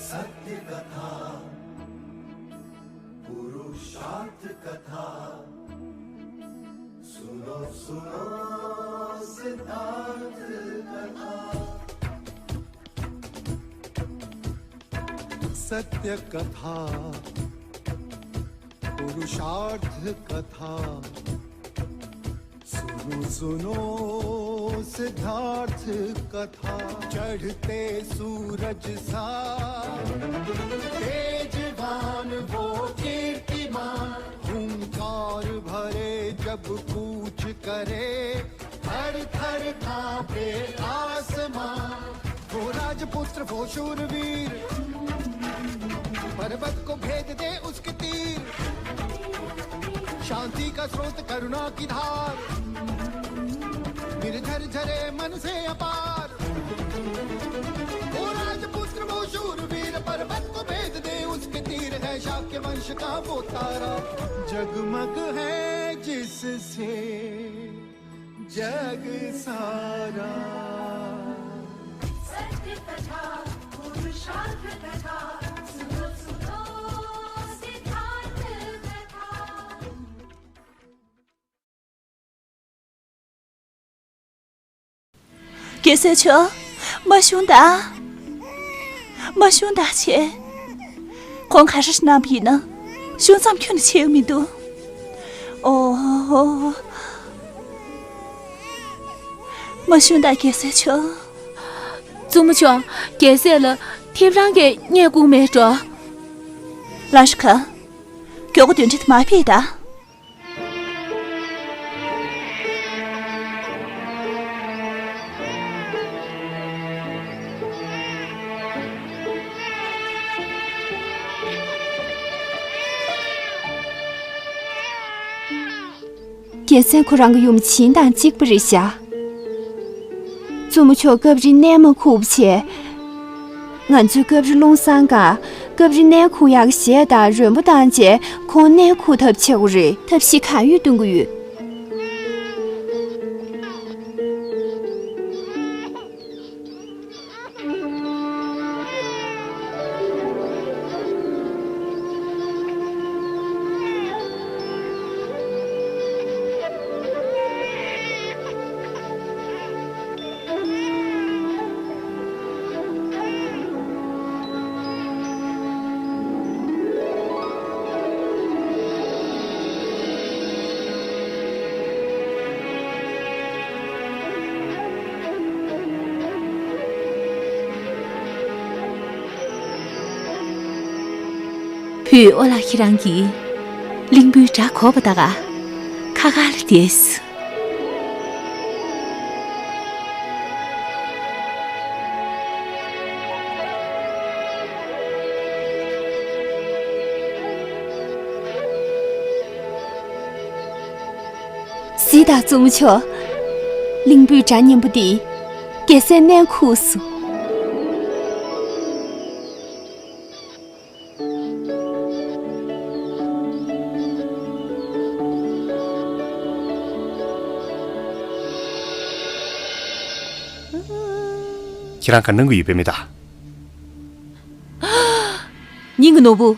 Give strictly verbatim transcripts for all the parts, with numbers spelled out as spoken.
सत्य कथा, पुरुषार्थ कथा, सुनो सुनो सिद्धार्थ कथा। सत्य कथा, पुरुषार्थ कथा, सुनो सुनो सिद्धार्थ कथा। चढ़ते सूरज सा तेजवान वो कीर्तिमान, हुंकार भरे जब कूच करे, थर थर कांपे आसमां। वो राजपुत्र वो शूरवीर, पर्वत को भेद दे उसके तीर। शांति का स्रोत करुणा की धार, निर्झर झरे मन से अपार। वो राजपुत्र वो शूरवीर, पर्वत को भेद दे उसके तीर। है शाक्य वंश का वो तारा, जगमग है जिससे जग सारा। सत्य कथा, पुरुषार्थ कथा, सुनो सुनो सिद्धार्थ कथा। རྒྱལ་སྲས་མཆོག་མ་ཤོང་ད། མ་ཤོང་ད་ཆེ། ཁོང་ག་རེ་གནང་བ་ཡིན་ན། ཤོང་ཙམ་ཁྱོན་ནས་ཆེ་མི་འདུག་ཨོ། མ་ཤོང་ད་རྒྱལ་སྲས་མཆོག་བཙུན་མོ་མཆོག་རྒྱལ་སྲས་ལ་ཐེབས་རང་གིས་བརྙས་བསྐུར་མེད་འགྲོ། ལ་ཤུ་ཁ། མགྱོགས་པོ་གདོན་འདྲེ་དེ་མར་ཕེབས་ད། རྒྱལ་མཚན་ཁོ་རང་གི་ཡུམ་བྱིན་དང་གཅིག་པ་རེད་ཤག་བཙུན་མོ་མཆོག་སྐབས་རེ་གནས་མ་ཁུག་པ་བྱས། ང་ཚོས་སྐབས་རེ་རླུང་སྲང་ག་སྐབས་རེ་གནས་ཁུག་ཡག་གཞས་དང་རོལ་མོ་བཏང་བྱས་ཁོང་གནས་ཁུག་ཐབས་བྱེད་དགོས་རེད། ཐབས་ཤེས་གང་ཡོད་སྟོན་གྱི་ཡོད། བུས་ཨོ་ལགས་ཁྱེད་རང་གིས་གླིང་བུའི་སྒྲ་གོ་བ་ད་ག་ཁ་ཁ་ལ་བསྡད་སོང་། གཟིགས་དང་བཙུན་མོ་མཆོག་གླིང་བུའི་སྒྲ་སྙན་པོ་འདིས་རྒྱལ་སྲས་གནས་ཁུག་སོང་། ཁྱེད་རང་ག་གནང་གི་ཡོད་པས་མི་ད། སྙིང་གི་ནོར་བུ།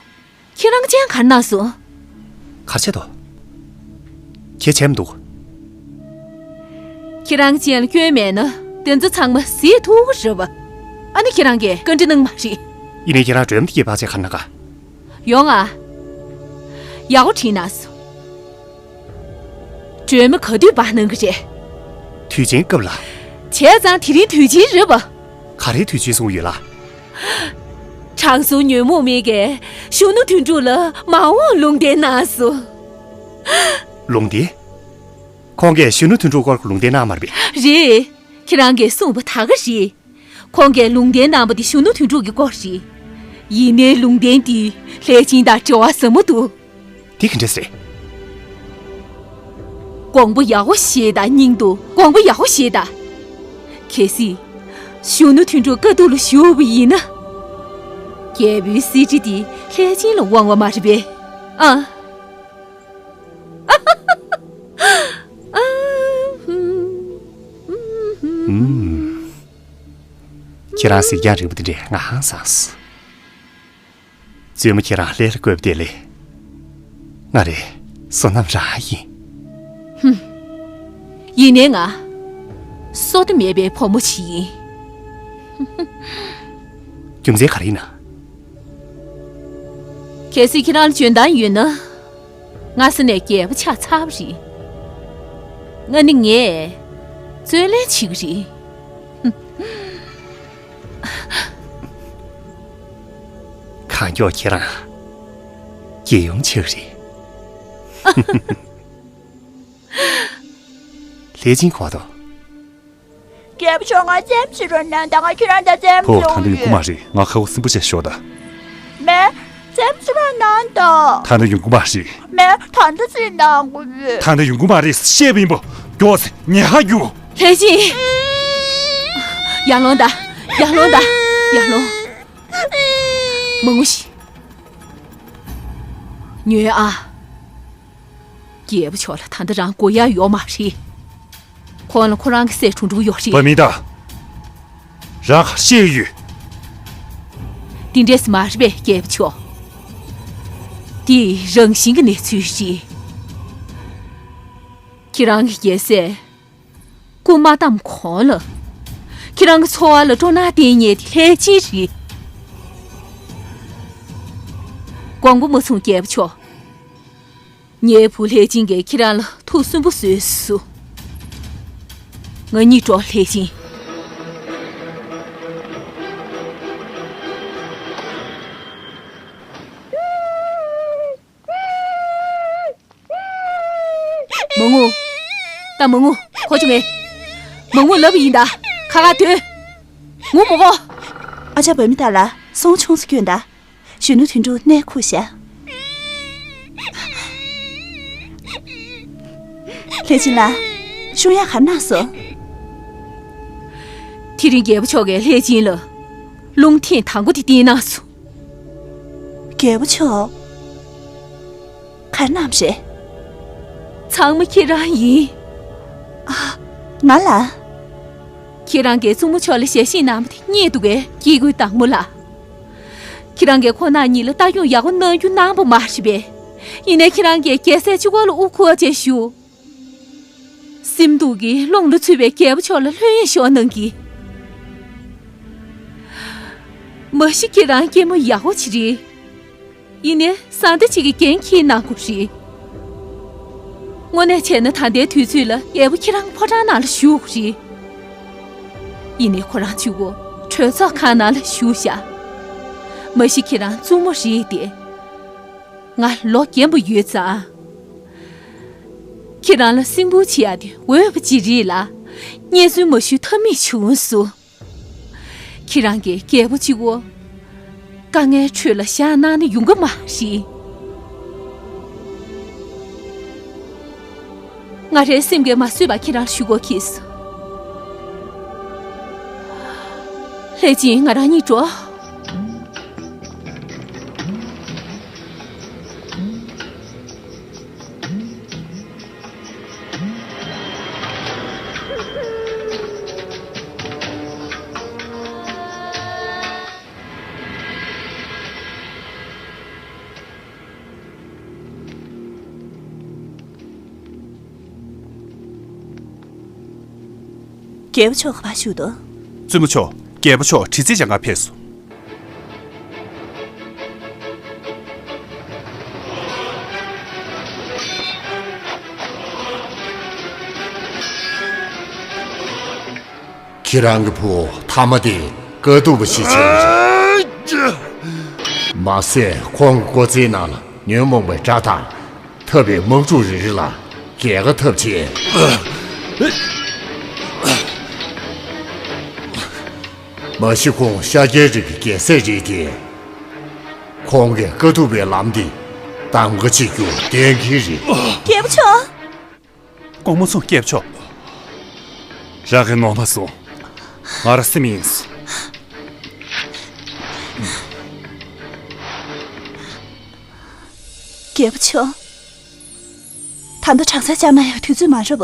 ཁྱེད་རང་ཅན་གར་ན་སོང་། གར་ཆེ་དོ། ཁྱེད་ཆེམ་འདུག་ཁྱེད་རང་ཅན་ལ་སྐྱོན་མེད་ན་དེ་ཚོ་ཚང་མ་ཟིག་ཐུག་གི་རེད་བ། ཨ་ནི་ཁྱེད་རང་གིས་བཀའ་འདྲི་གནང་མ་རེད། ཡིན་ནའི་ཁྱེད་རང་སྒྲོལ་མ་དེ་སྐྱེས་པ་ཆེ་གར་ན་ག་ཡོང་ཨ། ཡག་པོ་དྲིས་ན་སོང་། སྒྲོལ་མ་ག་དུས་པར་གནང་གི་རེད། དུས་ཆེན་སྐབས་ལ། བྱས་ཙང་དེ་རིང་དུས་ཆེན་རེད་བ། ག་རེའི་དུས་ཆེན་གསུངས་ཡོད་ལ། དྲང་སྲོང་ཉོན་མོངས་མི་གིས་གཞོན་ནུ་དོན་གྲུབ་ལ་མ་འོངས་ལུང་བསྟན་གནང་སོང་། ལུང་བསྟན། ཁོང་གིས་གཞོན་ནུ་དོན་གྲུབ་སྐོར་གྱི་ལུང་བསྟན་གནང་མ་རེད་པས། རེད། ཁྱེད་རང་གིས་གསུངས་པ་ད་ག་རེད། ཁོང་གིས་ལུང་བསྟན་གནང་པ་དེ་གཞོན་ནུ་དོན་གྲུབ་ཀྱི་སྐོར་རེད། ཡིན་ནའི་ལུང་བསྟན་འདི་ལྷས་བྱིན་དང་འབྲེལ་བ་ཟབ་མོ་འདུག་དེ་ག་འདྲས་རེད། དགོངས་པ་ཡག་པོ་བཞེས་དང་། སྙིང་དུ་དགོངས་པ་ཡག་པོ་བཞེས་དང་། གལ་སྲིད་གཞོན་ནུ་དོན་གྲུབ་དཀའ་སྡུག་ལ་ཞུགས་པ་ཡིན་ན། རྒྱལ་པོའི་གསེར་ཁྲི་དེ་ལྷས་བྱིན་ལ་དབང་བ་མ་རེད་པས། ཨ། ཨུམ། ཁྱེད་རང་གཟིགས་རྒྱང་རིང་པོ་དེ་འདྲས་ང་ཧང་སངས་སོང་། བཙུན་མོ་ཁྱེད་རང་ལས་ལ་བཀོད་པ་དེ་ལས། ང་རེ་བསོད་ནམས་རང་ཡིན། ཡིན་ནའི་ང་བསོད་བདེ་མེད་པའི་བུ་མོ་ཞིག་ཡིན། རྒྱུ་མཚན་ག་རེ་ཡིན་ན། གལ་སྲིད་ཁྱེད་རང་ལ་འཇོན་ཐང་ཡོད་ན། སྔ་ས་ནས་རྒྱལ་པོ་ཆགས་ཚར་བ་རེད། ང་ནི་ངས་བརྩོན་ལེན་བྱེད་ཀྱི་རེད། གང་མགྱོགས་ཁྱེད་རང་རྒྱལ་ཡུམ་ཆགས་རེད། ལྷས་སྦྱིན་གོ་དོ། རྒྱལ་པོ་མཆོག་ང་རྩེད་མོ་རྩེ་རོགས་གནང་དང་། ང་ཁྱེད་རང་དང་རྩེད་མོ་ཕོ་ད་རྩེ་ལྟ་ཡོང་གི་ཡོད། མ་རེད། ང་ཁ་བ་སིམ་པོ་བྱས་ཤོག་ད། མེ། རྩེད་མོ་རྩེ་རོགས་གནང་དང་། ད་ལྟ་ཡོང་གི་མ་རེད། མེ། ད་ལྟ་རྩེད་གནང་གི་ཡོད། ད་ལྟ་ཡོང་གི་མ་རེད་བཤད་པ་ཡིན་པ། མགྱོགས་སེ་ཉལ་ཧ་རྒྱུགས། ལྷས་སྦྱིན། ཡར་ལོངས་ད། ཡར་ལོངས་ད། ཡར་ལོངས། མ་ངུ་ཤིག་ཉོན་ཨ། རྒྱལ་པོ་མཆོག་ལ་ད་ལྟ་རང་དགོས་ཡ་ཡོད་མ་རེད། ཁོང་ལ་ཁོ་རང་གི་སྲས་དྲུང་དྲུང་ཡོད་རེད། བ་མི་ད། རང་ག་ཤེས་ཡོད། དེ་འདྲས་མ་རེད་པས་རྒྱལ་པོ་མཆོག་དེ་རང་བཞིན་གྱི་གནས་ཚུལ་རེད། ཁྱེད་རང་གི་རྒྱལ་སྲས་སྐུ་མ་བལྟམས་གོང་ལ། ཁྱེད་རང་གི་འཚོ་བ་ལ་སྤྲོ་སྣང་བསྟན་མཁན་དེ་ལྷས་སྦྱིན་རེད། དགོངས་པ་མ་ཚོམས་རྒྱལ་པོ་མཆོག་ངའི་བུ་ལྷས་སྦྱིན་གྱིས་ཁྱེད་རང་ལ་ཐུགས་སུན་པོ་བཟོས་སོང་། ང་གཉིད་འགྲོ་ལྷས་སྦྱིན། མ་ངུ། ད་མ་ངུ། གོ་བྱུང་ངས། མ་ངུ་ལབ་ཡིན་ད། ཁ་ཁ་སྡོད། ངུ་མ་གོ། ཨ་ཅག་བུད་མེད་དག་ལ་སོང་ཆུང་སུ་སྐྱོན་ད། གཞོན་ནུ་དོན་གྲུབ་གནས་ཁུག་བཞག་ལྷས་སྦྱིན་ལགས། ཤོང་ཡག་ག་གནང་སོང་། དེ་རིང་རྒྱལ་པོ་མཆོག་གིས་ལྷས་སྦྱིན་ལ་རླུང་ཐེངས་དང་པོ་དེ་བསྟན་གནང་སོང་། རྒྱལ་པོ་མཆོག་ག་རེ་གནང་བ་རེད། ཚང་མ་ཁྱེད་རང་ཡིན། ཨ། ང་ལ། ཁྱེད་རང་གིས་བཙུན་མོ་མཆོག་ལ་ཞལ་བཞེས་གནང་བ་དེ་རྙེད་འདུག་གས། སྐྱེ་དགུའི་བདག་མོ་ལགས། ཁྱེད་རང་གིས་ཁོང་རྣམ་གཉིས་ལ་ལྟ་སྐྱོང་ཡག་པོ་གནང་རྒྱུ་གནང་བ་མ་རེད་པས། ཡིན་ནའི་ཁྱེད་རང་གིས་རྒྱལ་སྲས་གཅིག་པོ་ལ་དབུ་འཁོར་བྱས་བཞུགས། སེམས་སྡུག་གིས་རླུང་ལ་ཚུད་པའི་རྒྱལ་པོ་མཆོག་ལ་ལྷོད་གཡེང་ཤོར་གནང་གིས། མ་གཞི་ཁྱེད་རང་སྐྱེས་མ་ཡག་པོ་ཅིག་རེད། ཡིན་ནའི་བཟའ་ཟླ་གཅིག་གིས་འགན་འཁྱེར་གནང་དགོས་རེད། དངོས་གནས་བྱས་ན་ད་ལྟའི་དུས་ཚོད་ལ་རྒྱལ་པོ་ཁྱེད་རང་ཕོ་བྲང་ནང་ལ་བཞུགས་དགོས་རེད། ཡིན་ནའི་ཁོ་རང་གཅིག་པོ་གྲོས་ཚོགས་ཁང་ནང་ལ་བཞུགས་བཞག་མ་གཞི་ཁྱེད་རང་བཙུན་མོ་རེད་དེ། ང་ལོ་རྒན་པོ་ཡོད་ཙང་། ཁྱེད་རང་ལ་སེམས་ཁུར་བྱེད་ཡག་དེ་འོས་པ་ཅིག་རེད་ལ། སྙན་སེང་མ་ཞུས་ཐབས་མེད་བྱུང་སོང་། ཁྱེད་རང་གིས་རྒྱལ་པོ་གཅིག་པོ་དཀའ་ངལ་ཁྲོད་ལ་བཞག་གནང་ན་ཡོང་གི་མ་རེད། ང་རའི་སེམས་ཀྱིས་མ་བཟོད་པ་ཁྱེད་རང་ལ་ཞུ་དགོས་ཁེལ་སོང་། ལྷས་སྦྱིན། ང་རང་གཉིས་འགྲོ། རྒྱལ་པོ་མཆོག་ག་པར་བཞུགས་འདུག་བཙུན་མོ་མཆོག་རྒྱལ་པོ་མཆོག་དྲི་རྩད་བྱ་གར་ཕེབས་སོང་། ཁྱེད་རང་གི་བུ་མཐའ་མ་དེ་དཀའ་སྡུག་པ་ཞིག་བྱུང་རེད། མ་ཟད་ཁོང་གི་སྐུ་ཚེའི་ནང་ལ་ཉོན་མོངས་པའི་དགྲ་དང་། འཐབ་པའི་དམག་འཁྲུག་རེ་རེ་ལ་རྒྱལ་ཁ་ཐོབ་བྱས། མ་གཞི་ཁོང་ཤཱཀྱའི་རིགས་ཀྱི་རྒྱལ་སྲས་རེད་དེ། ཁོང་གིས་དཀའ་ཐུབ་པའི་ལམ་འདི་གདམ་ག་བྱེད་རྒྱུ་གཏན་འཁེལ་རེད། རྒྱལ་པོ་མཆོག་དགོངས་པ་མ་ཚོམས་རྒྱལ་པོ་མཆོག་རང་གིས་ནོར་མ་སོང་། ང་རང་སེམས་ཡེངས་སོང་། རྒྱལ་པོ་མཆོག་ད་ལྟ་གྲང་ཟས་བཅའ་མ་ཡག་དུས་ཚོད་མ་རེད་པ།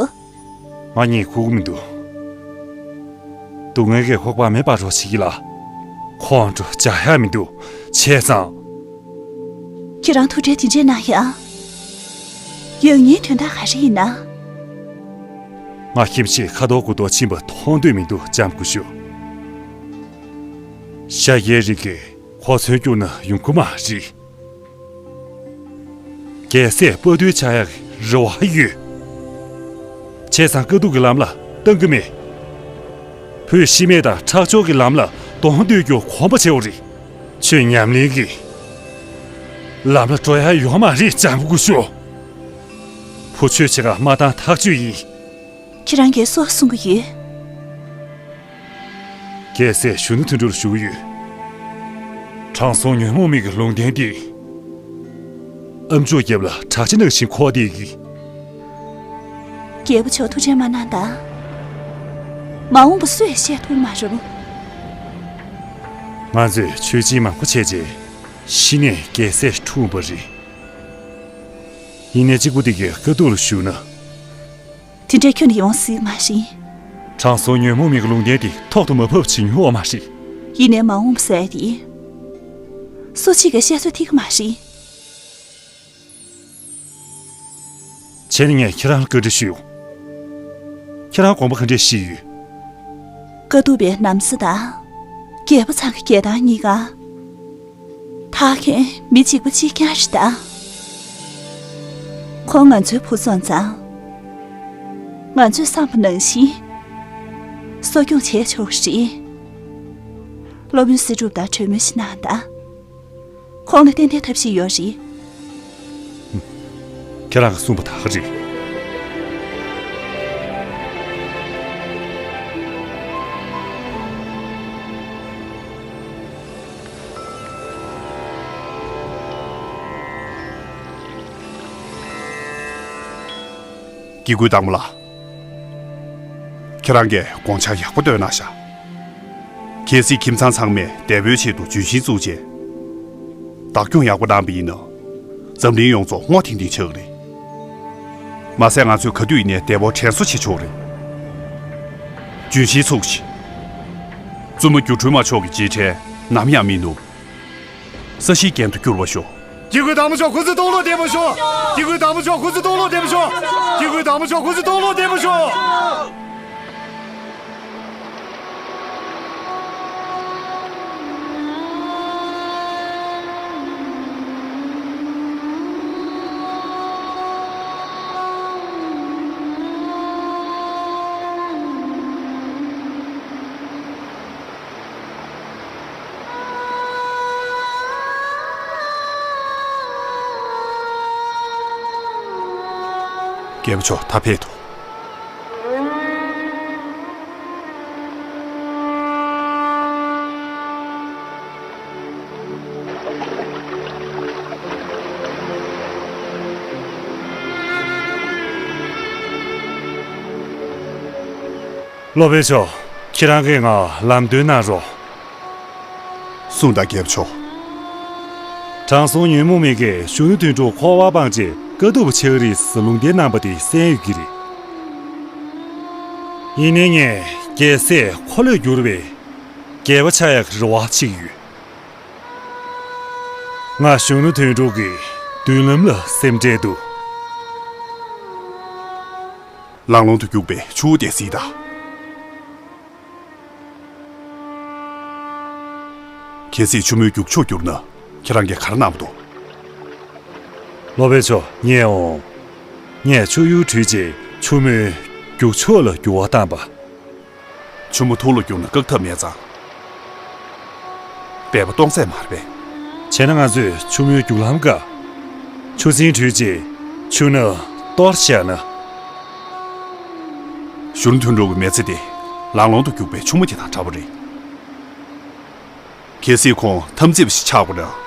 ང་གཉིད་ཁུག་གི་མི་འདུག་སྡུག་བསྔལ་གྱི་ཁོག་པ་མེ་འབར་རོགས་བྱེད་ཀྱི་ལ། ཁོང་ཁྲོ་རྒྱག་ཡག་མི་འདུག་བྱས་ཙང་། ཁྱེད་རང་ཐུགས་ཁྲལ་དེ་འདྲས་གནང་ཡ། ཡང་སྙིང་དོན་དག་ག་རེ་ཡིན་ན། ང་ཁྱིམ་ཆས་ཁ་དོག་དགུ་དོག་ཕྱིན་པ་མཐོང་འདོད་མི་འདུག་ལྕམ་སྐུ་ཞབས། ཤ་ཡའི་རིགས་ཀྱི་གོ་མཚོན་བསྐྱུར་ན་ཡོང་གི་མ་རེད། རྒྱལ་སྲས་དཔའ་རྟུལ་ཆགས་ཡག་རེ་བ་ཡོད། བྱས་ཙང་དཀའ་སྡུག་གི་ལམ་ལ་བཏང་གི་མེད། བོད་ཤི་རྨས་དང་ཁྲག་སྦྱོར་གྱི་ལམ་ལ་གཏོང་འདོད་རྒྱུ་གོམས་པ་བྱེད་འོ་རེད། ཆོས་ཉམས་ལེན་གྱི་ལམ་ལ་འགྲོ་ཡ་ཡོད་མ་རེད། ལྕམ་སྐུ་ཞབས། བུ་ཆོས་བྱེད་ག་མ་བཏང་ཐག་ཆོད་ཡིན། ཁྱེད་རང་གིས་སུ་གསུང་གི་ཡོད། རྒྱལ་སྲས་གཞོན་ནུ་དོན་གྲུབ་ལ་ཞུ་གི་ཡོད། དྲང་སྲོང་ཉོན་མོངས་མི་གི་ལུང་བསྟན་དེ། ཨ་མཆོག་རྒྱབ་ལ་བྲག་ཅ་ནང་བཞིན་ཁོག་བསྡད་ཀྱི། རྒྱལ་པོ་མཆོག་ཐུགས་ཁྲལ་མ་གནང་དང་། མ་འོངས་པ་སུས་ཤེས་ཐུབ་མ་རེད། ང་ཚོས་ཆོས་སྦྱིན་མང་པོ་བྱས་རྗེས་ཤི་ནས་རྒྱལ་སྲས་འཁྲུངས་པ་རེད། ཡིན་ནའི་གཅིག་པུ་དེ་གའི་དཀའ་སྡུག་ལ་ཞུགས་ན། དེ་འདྲའི་ཁྱོན་ནས་ཡོང་སྲིད་མ་རེད། དྲང་སྲོང་ཉོན་མོངས་མི་གི་ལུང་བསྟན་དེ་ཐོག་ཏུ་མ་བབས་བྱེད་མྱོང་བ་མ་རེད། ཡིན་ནའི་མ་འོངས་པ་ཟེར་དེ། སུ་གཅིག་གིས་བཤད་ཚོད་ཐིག་གི་མ་རེད། བྱས་ན་ངས་ཁྱེད་རང་ལ་བཀའ་འདྲི་ཞུ། ཁྱེད་རང་དགོངས་པ་ག་འདྲས་བཞེས་ཡོད། དཀའ་སྡུག་པའི་ན་བཟའ་དང་། རྒྱལ་པོ་ཚང་གི་རྒྱལ་ཐང་གཉིས་ཀ། ཐག་འཁེལ་མི་གཅིག་པ་གཅིག་རྐྱང་རེད་ད། ཁོང་ང་ཚོའི་བུ་སོང་ཙང་། ང་ཚོས་བསམ་པ་ནང་བཞིན། གསོ་སྐྱོང་བྱས་ཆོག་རེད། སློབ་དཔོན་སྲིད་སྒྲུབ་དང་གྲོས་མོལ་ཞིག་གནང་དང་། ཁོང་ལ་ཏན་ཏན་ཐབས་ཤེས་ཡོད་རེད། ཁྱེད་རང་གིས་གསུངས་པ་ད་ག་རེད། སྐྱེ་དགུའི་བདག་མོ་ལགས། ཁྱེད་རང་གིས་དགོངས་འཆར་ཡག་པོ་བཏོན་གནང་ཤག་གལ་སྲིད་ཁྱིམ་ཚང་ཚང་མས་འདས་པོའི་ཆེད་དུ་ལྗོན་ཤིང་བཙུགས་རྗེས། བདག་སྐྱོང་ཡག་པོ་གནང་པ་ཡིན་ན། འཛམ་གླིང་ཡོངས་རྫོགས་སྔོ་ཐིང་ཐིང་ཆགས་ཀྱི་རེད། མ་ཟད་ང་ཚོས་ག་དུས་ཡིན་ནའི་འདས་པོར་དྲན་གསོ་བྱེད་ཆོག་རེད། ལྗོན་ཤིང་ཚུགས་ཤིག་བཙུན་མོ་སྒྱུ་འཕྲུལ་མ་མཆོག་གི་རྗེས་དྲན་ནམ་ཡང་མི་ནུབ། ས་གཞིའི་རྒྱན་དུ་འགྱུར་བར་ཤོག་སྐྱེ་དགུའི་བདག་མོ་མཆོག་སྐུ་ཚེ་སྟོང་ལོག་བརྟན་པར་ཤོག་སྐྱེ་དགུའི་བདག་མོ་མཆོག་སྐུ་ཚེ་སྟོང་ལོག་བརྟན་པར་ཤོག་སྐྱེ་དགུའི་བདག་མོ་མཆོག་སྐུ་ཚེ་སྟོང་ལོག་བརྟན་པར་ཤོག་རྒྱལ་པོ་མཆོག་ད་ཕེབས་དང་། སློབ་དཔོན་མཆོག་ཁྱེད་རང་གིས་ང་ལམ་སྟོན་གནང་རོགས། གསུངས་དང་རྒྱལ་པོ་མཆོག་དྲང་སྲོང་ཉོན་མོངས་མི་གིས་གཞོན་ནུ་དོན་གྲུབ་འཁོར་བ་སྤངས་རྗེས་དཀའ་སྡུག་པ་ཆགས་ཀྱི་རེད་ཟེར་ལུང་བསྟན་གནང་པ་དེ་གསན་ཡོད་ཀྱི་རེད། ཡིན་ནའི་ངས་རྒྱལ་སྲས་འཁོར་ལོས་བསྒྱུར་བའི་རྒྱལ་པོ་ཆགས་ཡག་གི་རེ་བ་བྱེད་ཀྱི་ཡོད། ང་གཞོན་ནུ་དོན་གྲུབ་ཀྱི་མདུན་ལམ་ལ་སེམས་ཁྲལ་འདུག་ལང་ལོང་དུ་རྒྱུག་པའི་ཆུ་བོ་དེ་གཟིགས་དང་། གལ་སྲིད་ཆུ་མོའི་རྒྱུག་ཕྱོགས་བསྒྱུར་ན་ཁྱེད་རང་གིས་ག་རེ་གནང་བ་འདུག་སློབ་དཔོན་མཆོག་ཉན་འོང་། ངས་ཆུ་ཡུར་བྲུས་རྗེས་ཆུ་མོའི་རྒྱུག་ཕྱོགས་ལ་འགྱུར་བ་བཏང་པ། ཆུ་མོ་ཐུར་ལ་རྒྱུག་ན་བཀག་ཐབས་མེད་ཙང་། འབད་པ་སྟོང་ཟད་མ་རེད་པས། བྱས་ན་ང་ཚོས་ཆུ་མོའི་རྒྱུག་ལམ་བཀག་ཆུ་སྲིན་བྲུས་རྗེས་ཆུ་སྣ་གཏོར་བཞག་ན། གཞོན་ནུ་དོན་གྲུབ་ཀྱི་མི་ཚེ་དེ་ལང་ལོང་དུ་རྒྱུག་པའི་ཆུ་མོ་དེ་དང་འདྲ་པོ་རེད། གལ་སྲིད་ཁོང་འཐབ་འཛིང་པ་ཞིག་ཆགས་པ་ན།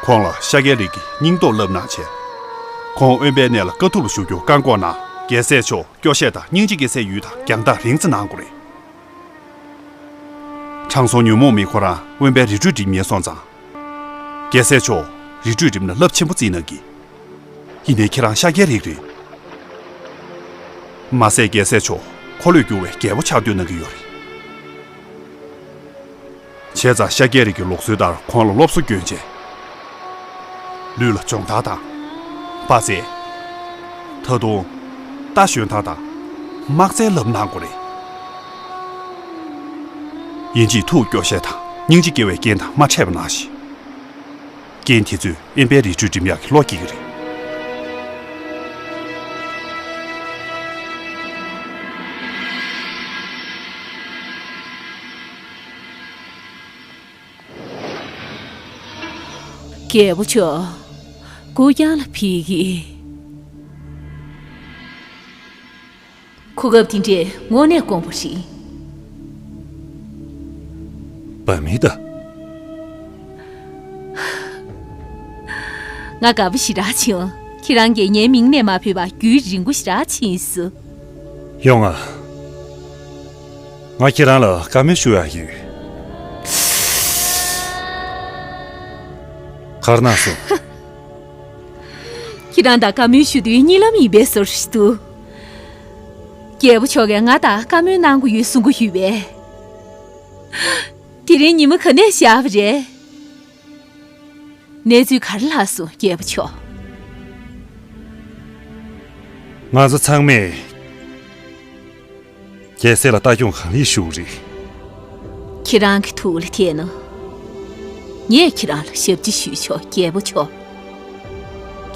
ཁོང་ལ་ཤཱཀྱའི་རིགས་ཀྱི་སྙིང་སྟོབས་བསླབ་གནང་བྱས། ཁོང་དབེན་པའི་གནས་ལ་དཀའ་ཐུབ་ལ་བཞུགས་རྒྱུར་བཀག་འགོག་གནང་། རྒྱལ་སྲས་མཆོག་སྐྱོ་ཤས་དང་སྙིང་རྗེ་སྐྱེ་སའི་ཡུལ་དང་རྒྱང་ཐག་རིང་ཙམ་གནང་དགོས་རེད། དྲང་སྲོང་ཉོན་མོངས་མི་ཁོ་རང་དབེན་པའི་རི་ཁྲོད་འགྲིམ་ཉེན་སོང་ཙང་། རྒྱལ་སྲས་མཆོག་རི་ཁྲོད་འགྲིམ་ན་རླབས་ཆེན་པོ་བརྩིས་གནང་གི། ཡིན་ནའི་ཁྱེད་རང་ཤཱཀྱའི་རིགས་རེད། མ་ཟད་རྒྱལ་སྲས་མཆོག་འཁོར་ལོས་བསྒྱུར་བའི་རྒྱལ་པོ་ཆགས་འདོད་གནང་གི་ཡོད་རེད། བྱས་ཙང་ཤཱཀྱའི་རིགས་ཀྱི་ལུགས་སྲོལ་ལྟར་ཁོང་ལ་སློབ་གསོ་བསྐྱོན་རྗེས། ལུས་ལ་སྦྱོང་བརྡར་དང་། དཔའ་རྩལ། ད་དུང་། རྟ་ཞོན་སྟངས་དང་། དམག་རྩལ་བསླབ་གནང་དགོས་རེད། ཡིན་གཅིག་ཐུགས་སྐྱོ་ཤས་དང་སྙིང་རྗེ་སྐྱེ་བའི་རྐྱེན་དང་མ་འཕྲད་པ་གནང་ཞིག་རྐྱེན་དེ་ཚོས་དབེན་པའི་རི་ཁྲོད་འགྲིམ་ཡག་གི་བློ་སྐྱེ་གི་རེད། རྒྱལ་པོ་མཆོག་གུ་ཡངས་ལ་ཕེབས་ཀྱིས། གོ་སྐབས་དེ་འདྲས་དངོས་གནས་དཀོན་པོ་རེད། བ་མི་ད། ང་དགའ་པོ་ཞེ་དྲག་བྱུང་། ཁྱེད་རང་གིས་ངའི་མིང་ནས་མ་བོས་པ་རྒྱུན་རིང་པོ་ཞེ་དྲག་ཕྱིན་སོང་། ཡོང་ང་། ང་ཁྱེད་རང་ལ་བཀའ་མོལ་ཞུ་ཡག་ཡོད། ག་རེ་གནང་སོང་། ཁྱེད་རང་དང་བཀའ་མོལ་ཞུ་དུས་གཉིད་ལམ་ཡིན་པའི་བཟོ་འདྲ་ཞིག་འདུག་རྒྱལ་པོ་མཆོག་གིས་ང་དང་བཀའ་མོལ་གནང་དགོས་ཡོད་གསུང་གི་ཡོད་པས། དེ་རིང་ཉི་མ་ག་ནས་ཤར་བ་རེད། གནས་ཚུལ་ག་རེ་ལྷག་སོང་རྒྱལ་པོ་མཆོག་ང་ཚོ་ཚང་མས་རྒྱལ་སྲས་ལ་ལྟ་སྐྱོང་གང་ལེགས་ཞུ་གི་རེད། ཁྱེད་རང་གི་ཐུགས་ལ་ཐེག་ན། ངས་ཁྱེད་རང་ལ་ཞབས་ཕྱི་ཞུས་ཆོག་རྒྱལ་པོ་མཆོག་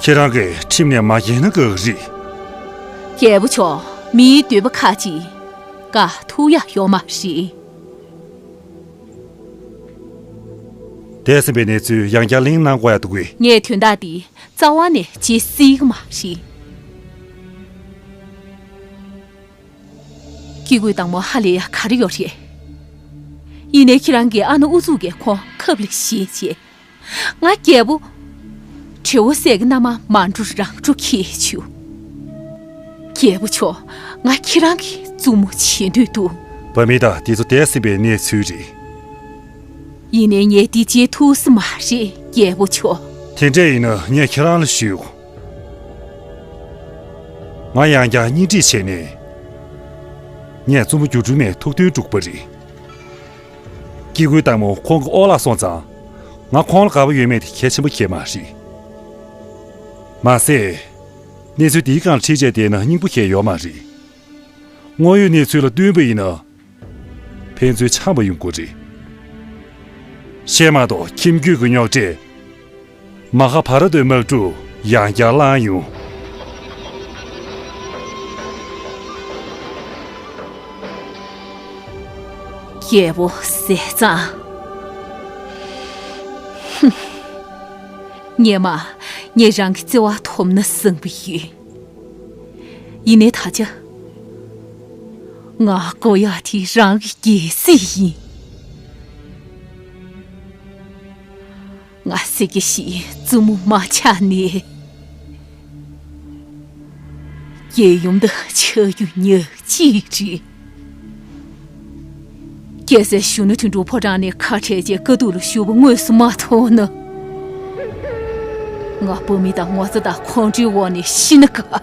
ཁྱེད་རང་གིས་ཁྲིམས་ནས་མ་འགལ་ན་དགའ་གི་རེད། རྒྱལ་པོ་མཆོག་མིའི་འདོད་པ་ཁག་ཅིག་དགའ་ཐུབ་ཡག་ཡོད་མ་རེད། འདས་ཟིན་པའི་གནས་ཚུལ་ཡང་བསྐྱར་གླེང་གནང་དགོས་ཡག་འདུག་གས། ངས་དོན་དག་འདི་རྩ་བ་ནས་བརྗེད་སྲིད་ཀྱི་མ་རེད། སྐྱེ་དགུའི་བདག་མོ་ཧ་ལས་ཡག་ག་རེ་ཡོད་རེད། ཡིན་ནའི་ཁྱེད་རང་གིས་ཨ་ནེ་ཨུ་ཚུགས་ཀྱིས་ཁོང་ཁབ་ལ་བཞེས་བྱས། ང་རྒྱལ་པོ། བྲེ་བོ་སྲས་ཀྱི་མནའ་མ་མ་འགྲོ་རང་འགྲོ་ཁྱེད་ཆུ། རྒྱལ་པོ་མཆོག་ང་ཁྱེད་རང་གི་བཙུན་མོ་བྱེད་འདོད་འདུག་བ་མི་དང་དེ་ཚོ་འདས་ཟིན་པའི་གནས་ཚུལ་རེད། ཡིན་ནའི་ངས་འདི་བྱེད་ཐུབ་ས་མ་རེད་རྒྱལ་པོ་མཆོག་དེ་འདྲ་ཡིན་ན་ངས་ཁྱེད་རང་ལ་ཞུ། ང་ཡང་བསྐྱར་གཉེན་སྒྲིག་བྱས་ནས། ངས་བཙུན་མོ་སྒྱུ་འཕྲུལ་མའི་ཐུགས་འདུན་བསྒྲུབས་པ་རེད། སྐྱེ་དགུའི་བདག་མོ་ཁོང་གི་ཨོ་ལགས་སོང་ཙང་། ང་ཁོང་ལ་དགའ་པོ་ཡོད་མེད་དེ་གལ་ཆེན་པོ་གང་ཡང་མ་རེད། མ་ཟད། གནས་ཚུལ་འདིའི་སྒང་ལ་ཁྲིད་བྱས་བསྡད་ན་སྙིང་པོ་གང་ཡང་ཡོད་མ་རེད། དངོས་ཡོད་གནས་ཚུལ་ལ་བསྟུན་པ་ཡིན་ན། ཕན་ཚུན་འཆམ་པ་ཡོང་དགོས་རེད། བཤད་མ་གཏོགས་ཁྱིམ་རྒྱུད་ཀྱི་རྙོག་དྲས། མ་ཧཱ་བྷ་ར་ཏའི་དམག་འཁྲུག་ཡང་བསྐྱར་ལངས་ཡོང་། རྒྱལ་པོ་ཟས་གཙང་། ཧུམ། སྔོན་མ་ངས་རང་གི་བརྩེ་བ་ཐོབ་ན་བསམ་པ་ཡོད། ཡིན་ནའི་ད་ཆ། ང་དགོས་ཡག་དེ་རང་གི་རྒྱལ་སྲིད་ཡིན། ང་སྲས་ཀྱི་ཞིག་བཙུན་མོ་མ་ཆགས་ནས། རྒྱལ་ཡུམ་དང་ཆགས་རྒྱུ་ཉག་གཅིག་རེད། རྒྱལ་སྲས་གཞོན་ནུ་དོན་གྲུབ་ཕོ་བྲང་ནས་ཁ་བྲལ་རྗེས་དཀའ་སྡུག་ལ་ཞུགས་པ་དངོས་སུ་མ་མཐོང་ན། ང་བུད་མེད་དང་ངོ་ཚ་དང་ཁོང་ཁྲོའི་འོག་ནས་ཤི་ན་དགའ།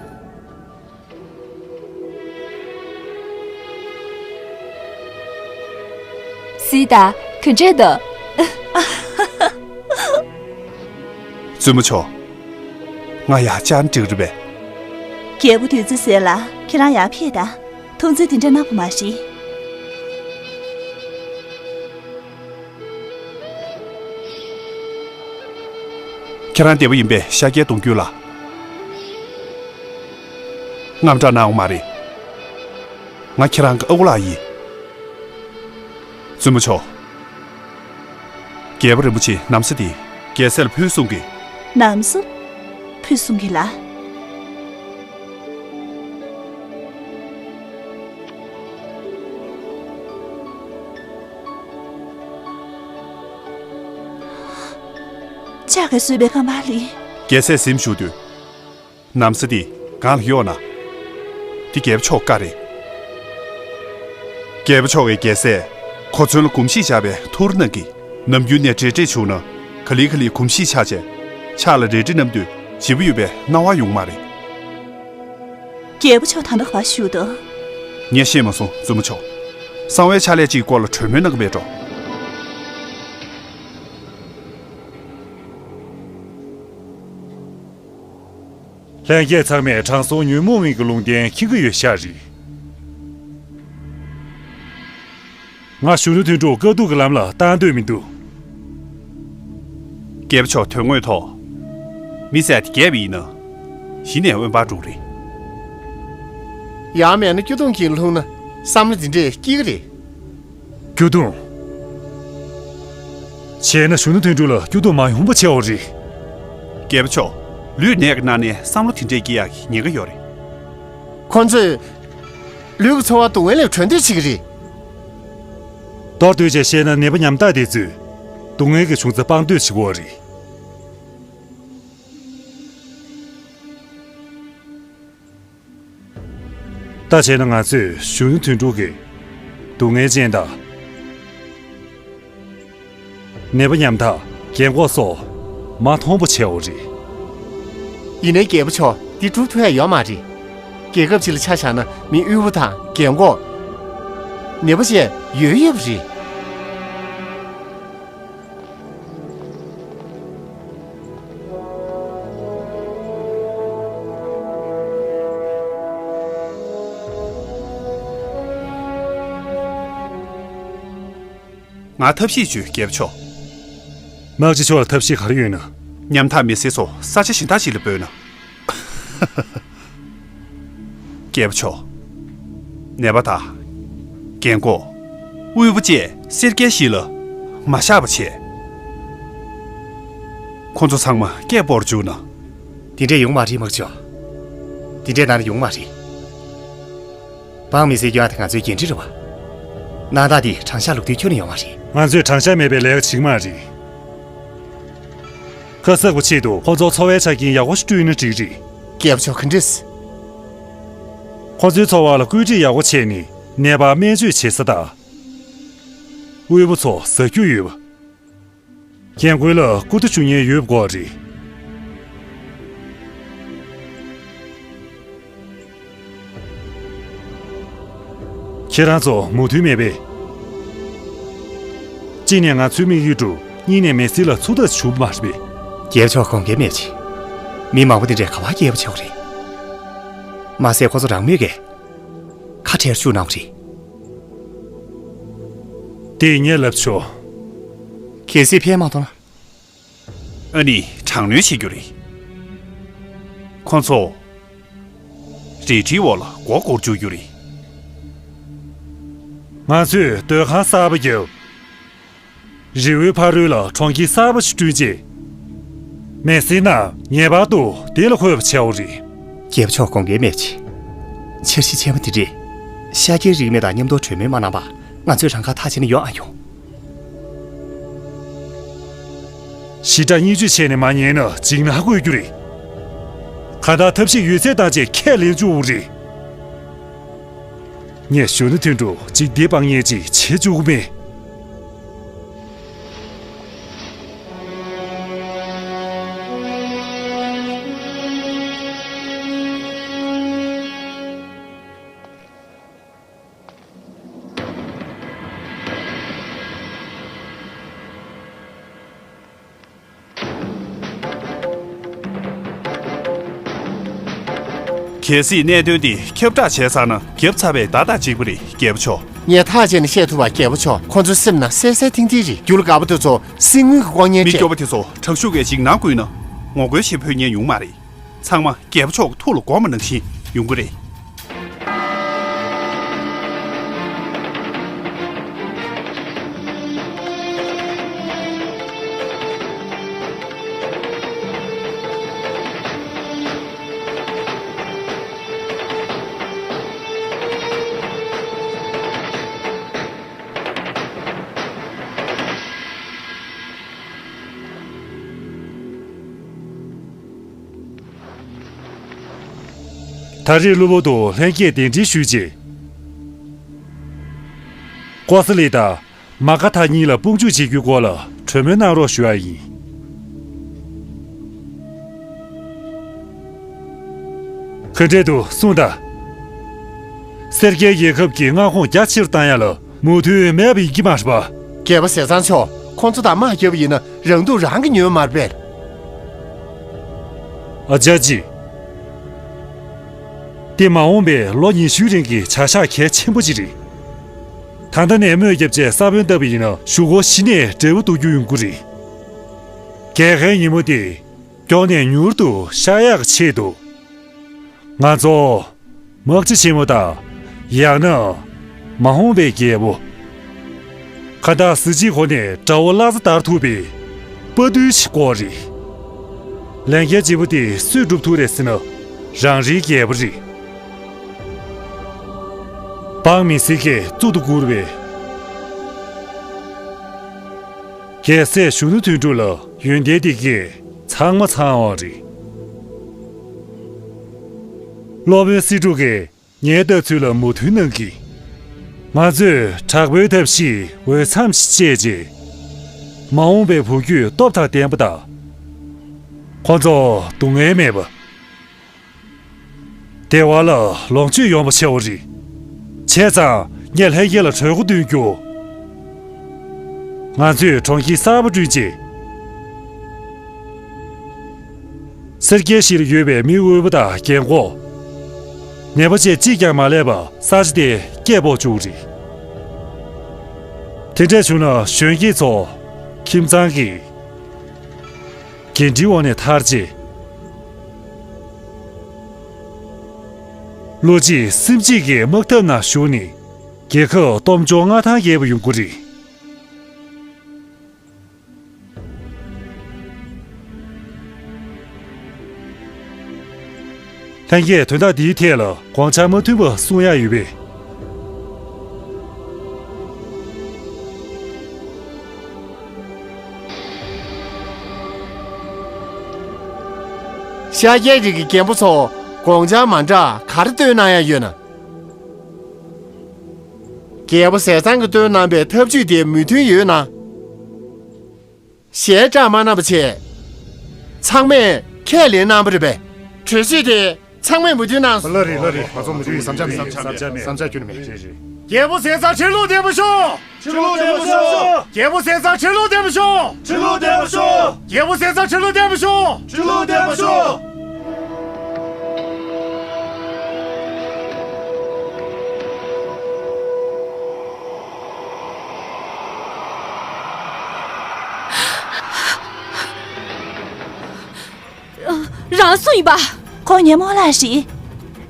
སི་ཏཱ། ག་འདྲས་འདུག་བཙུན་མོ་མཆོག་ང་ཡར་བཅར་ན་འགྲིག་རེད་པས། རྒྱལ་པོ་བདུད་རྩི་ཟས་ལ་ཁྱེད་རང་ཡར་ཕེབས་དང་། མཐོང་ཚུལ་དེ་འདྲ་གནང་བ་མ་རེད། ཁྱེད་རང་བདེ་པོ་ཡིན་པས་ཤར་རྒྱག་གཏོང་རྒྱུ་ལ། དངངས་སྐྲག་གནང་དགོས་མ་རེད། ང་ཁྱེད་རང་གི་ཨ་ཁུ་ལགས་ཡིན། བཙུན་མོ་མཆོག་རྒྱལ་པོ་རིན་པོ་ཆེས་ན་བཟའ་དེ་རྒྱལ་སྲས་ལ་ཕུལ་གསུང་གི། ན་བཟའ་ཕུལ་གསུང་གི་ལ། ལྕགས་ཀྱིས་བཟོས་པའི་ཀ་མ་ལི། རྒྱལ་སྲས་གཟིམ་བཞུགས་དུས། ན་བཟའ་འདི་སྒང་ལ་གཡོགས་ན། འདི་རྒྱལ་པོ་མཆོག་བཀའ་རེད། རྒྱལ་པོ་མཆོག་གིས་རྒྱལ་སྲས་གོ་མཚོན་ལ་གོམས་གཤིས་ཆགས་པའི་ཐུགས་རེ་གནང་གི། ནམ་རྒྱུན་ནས་འབྲེལ་འདྲིས་བྱུང་ན་ག་ལེ་ག་ལེ་གོམས་གཤིས་ཆགས་བྱས། ཕྱག་ལ་རལ་གྲི་བསྣམས་དུས་བརྗེ་པོ་ཡོད་པའི་སྣང་བ་ཡོང་མ་རེད། རྒྱལ་པོ་མཆོག་ད་ལྟ་ག་པར་བཞུགས་འདུག་ངས་ཤེས་མ་སོང་བཙུན་མོ་མཆོག་གསང་བའི་ཕྱག་ལས་ཅིག་གི་སྐོར་ལ་གྲོས་མོལ་གནང་གི་མེད་འགྲོ། ལྷན་རྒྱས་ཚང་མས་དྲང་སྲོང་ཉོན་མོངས་མིན་གྱི་ལུང་བསྟན་མཁྱེན་གྱི་ཡོད་ཤག་རེད། ང་གཞོན་ནུ་དོན་གྲུབ་དཀའ་སྡུག་གི་ལམ་ལ་བཏང་འདོད་མི་འདུག་རྒྱལ་པོ་མཆོག་དོན་དངོས་ཐོག་མི་ཟེར་དེ་རྒྱལ་པོ་ཡིན་ན་གཞི་ནས་དབེན་པར་འགྲོ་རེད། ཡང་མེད་ན་སྐྱོ་གདུང་གིས་ལྷུང་ན་བསམ་བློ་འདི་འདྲས་སྐྱེ་གི་རེད། སྐྱོ་གདུང་། བྱས་ན་གཞོན་ནུ་དོན་གྲུབ་ལ་སྐྱོ་གདུང་མ་ཡོང་བ་བྱེད་འོ་རེད། རྒྱལ་པོ་མཆོག་ལུས་ནད་ཀྱི་སྣ་ནས་བསམ་བློ་དེ་འདྲས་སྐྱེ་ཡག་གི་ཉེན་ཁ་ཡོད་རེད། ཁོ་ཚོས་ལུས་ཀྱི་ཚོར་བ་སྡུག་བསྔལ་ལས་གྲོལ་འདོད་བྱེད་ཀྱི་རེད། མདོར་བསྡུས་བྱས་བཤད་ན་ནད་པ་ཉམ་ཐག་དེ་ཚོས་སྡུག་བསྔལ་གྱི་བྱུང་རྩ་སྤང་འདོད་བྱེད་ཀྱི་ཡོད་རེད། ད་བྱས་ན་ང་ཚོས་གཞོན་ནུ་དོན་གྲུབ་ཀྱི་སྡུག་བསྔལ་ཅན་དང་། ནད་པ་ཉམ་ཐག་རྒན་གོག་སོགས་མ་མཐོང་པོ་བྱས་འོ་རེད། ཡིན་ནའི་རྒྱལ་པོ་མཆོག་འདི་སྒྲུབ་ཐུབ་ཡ་ཡོད་མ་རེད། རྒྱལ་ཁབ་ཅིག་ལ་ཆ་བཞག་ན་མི་དབུལ་པོ་དང་རྒན་གོག་ནད་པ་བཅས་ཡོད་ཡོད་པ་རེད། ང་ཐབས་ཤེས་བྱོས་རྒྱལ་པོ་མཆོག་དམག་སྤྱི་མཆོག་ལ་ཐབས་ཤེས་ག་རེ་ཡོད་ན། ཉམ་ཐག་མི་སེར་ཚོ་ས་ཆ་གཞན་དག་ཅིག་ལ་སྤོས་ན། རྒྱལ་པོ་མཆོག་ནད་པ་དང་། རྒན་གོག་དབུལ་པོ་བཅས་སེར་སྐྱའི་གཞིས་ལ་མ་བཞག་པ་བྱས། ཁོ་ཚོ་ཚང་མ་སྐད་སྤོར་བཅུག་ན། དེ་འདྲས་ཡོང་མ་རེད་དམག་སྤྱི་མཆོག་དེ་འདྲས་གནང་ན་ཡོང་མ་རེད། འབངས་མི་སེར་སྐྱོ་བ་དེ་ང་ཚོའི་འགན་འཁྲི་རེད་བ། གནང་སྟངས་དེ་དྲང་གཞག་ལུགས་མཐུན་ཁྱོན་ནས་ཡོད་མ་རེད། ང་ཚོས་དྲང་གཞག་མེད་པའི་ལས་ཀ་བྱེད་ཀྱི་མ་རེད། ཁ་གསབ་ཀྱི་ཆེད་དུ་ཁོ་ཚོར་འཚོ་བའི་ཆ་རྐྱེན་ཡག་པོ་ཞིག་བསྐྲུན་ན་འགྲིག་རེད། རྒྱལ་པོ་མཆོག་ག་འདྲས། ཁོ་ཚོའི་འཚོ་བ་ལ་བཀོད་སྒྲིག་ཡག་པོ་བྱས་ནས་ནད་པར་སྨན་བཅོས་བྱེད་ས་དང་། དབུལ་པོ་ཚོ་ཟ་རྒྱུ་ཡོད་པ། རྒན་རྒོན་ལ་སྐུ་ཐོག་བཅུག་མཁན་ཡོད་དགོས་རེད། ཁྱེད་རང་ཚོ་མོས་མཐུན་མེད་པས། གཅིག་ནས་ང་ཚོའི་དམིགས་ཡུལ་འགྲུབ། གཉིས་ནས་མི་སེར་ལ་ཚུར་ལྟ་བྱུང་མ་རེད་པས། རྒྱལ་པོ་མཆོག་དགོངས་འགལ་མེད་ཅིང་། མི་མང་པོ་འདི་འདྲས་ག་བ་རྒྱལ་པོ་ཆེ་བ་རེད། མ་ཟད་ཁོ་ཚོ་རང་མོས་ཀྱིས་ཁ་བྲལ་བཅུག་གནང་བ་རེད། དེ་ངས་ལབ་ཆོག་གལ་སྲིད་ཕན་མ་ཐོགས་ན། ཨ་ནི་དྲག་གནོན་བྱེད་རྒྱུ་རེད། ཁོ་ཚོ་རལ་གྲིའི་འོག་ལ་མགོ་སྐོར་བཅུག་རྒྱུ་རེད། ང་ཚོས་སྡོད་ཁང་གསར་པ་བརྒྱབ། རི་བོའི་ཕ་རོལ་ལ་གྲོང་ཁྱེར་གསར་པ་ཞིག་བསྐྲུན་རྗེས། མི་སེར་རྣམས་ངེས་པར་དུ་དེ་ལ་ལྷོད་པ་བྱའོ་རེད། རྒྱལ་པོ་མཆོག་དགོངས་འགལ་མེད་ཅིང་། འཆར་གཞི་ཆེན་པོ་འདི་རེད། ཤཱཀྱའི་རིས་མེད་དང་མཉམ་དུ་གྲོས་མོལ་མ་གནང་བར་ང་ཚོས་རང་ཁ་ཐག་བཅད་ན་ཡོང་ཨ་ཡོང་། ཞི་དྲག་བརྙས་བཅོས་བྱས་ནས་མ་ཉན་ན་འཇིགས་སྣང་དགོས་རྒྱུ་རེད། གང་ལྟར་ཐབས་ཤེས་ཡོད་ཚད་བཏང་བྱས་ཁས་ལེན་བཅུག་དགོས་རེད། ངས་གཞོན་ནུ་དོན་གྲུབ་ཅིག་འདི་སྤང་ཉེན་ཅིག་བྱེད་བཅུག་གི་མེད། གལ་སྲིད་གནད་དོན་འདི་ཁྱབ་བསྒྲགས་བྱས་ཚར་ན་རྒྱབ་ཚར་བའི་བརྡ་དང་གཅིག་པ་རེད། རྒྱལ་པོ་མཆོག་ངས་ཐག་བཅད་ནས་བཤད་ཐུབ་པ། རྒྱལ་པོ་མཆོག་ཁོ་ཚོའི་སེམས་ནང་གསལ་གསལ་ཐིང་ཐིང་རེད། རྒྱུ་ལ་དགའ་པོ་དེ་ཚོ་སྲིད་དངུལ་གྱིས་ལྐོག་ཉན་མི་སྐྱོ་བོ་དེ་ཚོ་དྲག་ཤུགས་ཀྱིས་འཇིགས་སྣང་བསྐུལ་ན་ངོ་རྒོལ་བྱེད་ཕོད་མཁན་ཡོང་མ་རེད། ཚང་མ་རྒྱལ་པོ་མཆོག་གི་ཐུགས་ལ་དགོངས་པ་ནང་བཞིན་ཡོང་གི་རེད། ད་རེས་གློ་བུར་དུ་ལྷན་རྒྱས་གདན་འདྲེན་ཞུས་རྗེས། ཀོ་ས་ལི་དང་མ་ཀ་ཐ་གཉིས་ལ་དཔུང་འཇུག་བྱེད་རྒྱུའི་སྐོར་ལ་གྲོས་མོལ་གནང་རོགས་ཞུ་བ་ཡིན། ག་འདྲས་འདུག་གསུངས་དང་། སེར་སྐྱའི་རྒྱལ་ཁབ་ཀྱི་མངའ་ཁོངས་རྒྱ་ཆེར་བཏང་ཡ་ལ་མོས་མཐུན་མེད་པ་ཡིན་གྱི་མ་རེད་པ། རྒྱལ་པོ་ཟས་གཙང་མཆོག་ཁོང་ཚོ་དང་དམག་རྒྱབ་པ་ཡིན་ན་རང་སྡུག་རང་གིས་ཉོས་མ་རེད་པས། ཨ་ཅག་ཅི། དེ་མ་འོངས་པའི་ལོ་ཉི་ཤུའི་རིང་གི་བྱ་གཞག་གལ་ཆེན་པོ་ཅིག་རེད། ད་ལྟ་ནས་དམོད་བརྒྱབ་རྗེས་ས་བོན་བཏབ་པ་ཡིན་ན་གཞུག་གུ་གཞི་ནས་འབྲས་བུ་ཐོབ་རྒྱུ་ཡོང་གི་རེད། རྒྱལ་ཁའི་ཉིན་མོ་དེ་མགྱོགས་ནས་མྱུར་དུ་ཤར་ཡག་ཆེད་དུ། ང་ཚོ་དམག་སྤྱི་ཆེན་མོ་དང་། ཡང་ན། མ་འོངས་པའི་རྒྱལ་པོ། གང་ལྟར་གཟི་བརྗིད་ཁོ་ནས་དགྲ་བོ་བླ་གཟའ་དར་ཐུབ་པའི་དཔའ་རྟུལ་ཞིག་དགོས་རེད། ལས་འགན་ལྗིད་པོ་དེ་སུས་སྒྲུབ་ཐུབ་རེད་ཟེར་ན། རང་རེའི་རྒྱལ་པོ་རེད། འབངས་མི་སེར་གྱིས་གཙུག་ཏུ་བཀུར་བའི་རྒྱལ་སྲས་གཞོན་ནུ་དོན་གྲུབ་ལ་ཡོན་ཏན་དེ་གས་ཚང་མ་ཚང་བ་རེད། སློབ་དཔོན་སྲིད་སྒྲུབ་ཀྱིས་ངའི་ལྟ་ཚུལ་ལ་མོས་མཐུན་གནང་གིས། ང་ཚོས་དྲག་པོའི་ཐབས་ཤེས་འོས་འཚམ་ཞིག་སྤྱད་རྗེས། མ་འོངས་པའི་བུ་རྒྱུད་སྟོབས་དང་ལྡན་པ་དང་། ཁོ་ཚོ་སྡུག་བསྔལ་མེད་པ། བདེ་བ་ལ་ལོངས་སྤྱོད་ཡོང་བ་བྱེད་པ་རེད། བྱས་ཙང་ངས་ལྷན་རྒྱས་ལ་གྲོས་འགོ་འདོན་རྒྱུ། ང་ཚོས་གྲོང་ཁྱེར་གསར་པ་བསྐྲུན་རྗེས། སེར་སྐྱའི་གཞིས་ལ་ཡོད་པའི་མི་དབུལ་པོ་དང་རྒན་འཁོགས། ནད་པ་བཅས་གཅིག་ཀྱང་མ་ལས་པར་ས་ཆ་དེར་སྐྱེས་ཕོག་བཅུག་རེད། དེ་འདྲ་བྱུང་ན་གཞོན་སྐྱེས་ཚོ་ཁྱིམ་ཚང་གི་འགན་འཁྲིའི་འོག་ནས་ཐར་རྗེས། བློ་གཅིག་སེམས་གཅིག་གིས་དམག་འཐབ་ནང་ཞུགས་ནས་རྒྱལ་ཁབ་སྟོབས་འབྱོར་མངའ་ཐང་རྒྱས་པ་ཡོང་གི་རེད། ལྷན་རྒྱས་དོན་དག་འདིའི་ཐད་ལ་དགོངས་འཆར་མ་མཐུན་པ་གསུང་ཡག་ཡོད་པས། ཤཱཀྱའི་རིགས་ཀྱི་རྒན་པོ་ཚོ་དགོངས་འཆར་མ་འདྲ་ག་རེ་བཏོན་གནང་ཡག་ཡོད་ན། རྒྱལ་པོ་ཟས་གཙང་གིས་བཏོན་གནང་པའི་ཐབས་ཇུས་དེ་མོས་མཐུན་ཡོད་ན། ཞལ་བཀྲ་མ་གནང་བ་བྱས། ཚང་མས་ཁས་ལེན་གནང་བ་རེད་པས། གྲོས་གཞི་དེ་ཚང་མས་མོས་མཐུན་གནང་། ལགས་རེད། ལགས་རེད། ང་ཚོ་མོས་མཐུན་ཡིན། བསམ་འཆར་མེད། བསམ་འཆར་མེད། བསམ་འཆར་ཁྱོན་ནས་མེད། རེད་རེད། རྒྱལ་པོ་ཟས་གཙང་ཁྲི་ལོ་བརྟན་པར་ཤོག་ཁྲི་ལོ་བརྟན་པར་ཤོག་རྒྱལ་པོ་ཟས་གཙང་ཁྲི་ལོ་བརྟན་པར་ཤོག་ཁྲི་ལོ་བརྟན་པར་ཤོག་རྒྱལ་པོ་ཟས་གཙང་ཁྲི་ལོ་བརྟན་པར་ཤོག་ཁྲི་ལོ་བརྟན་པར་ཤོག་རང་སུ་ཡིན་པ། ཁོང་ངའི་རྨོ་ལགས་རེད།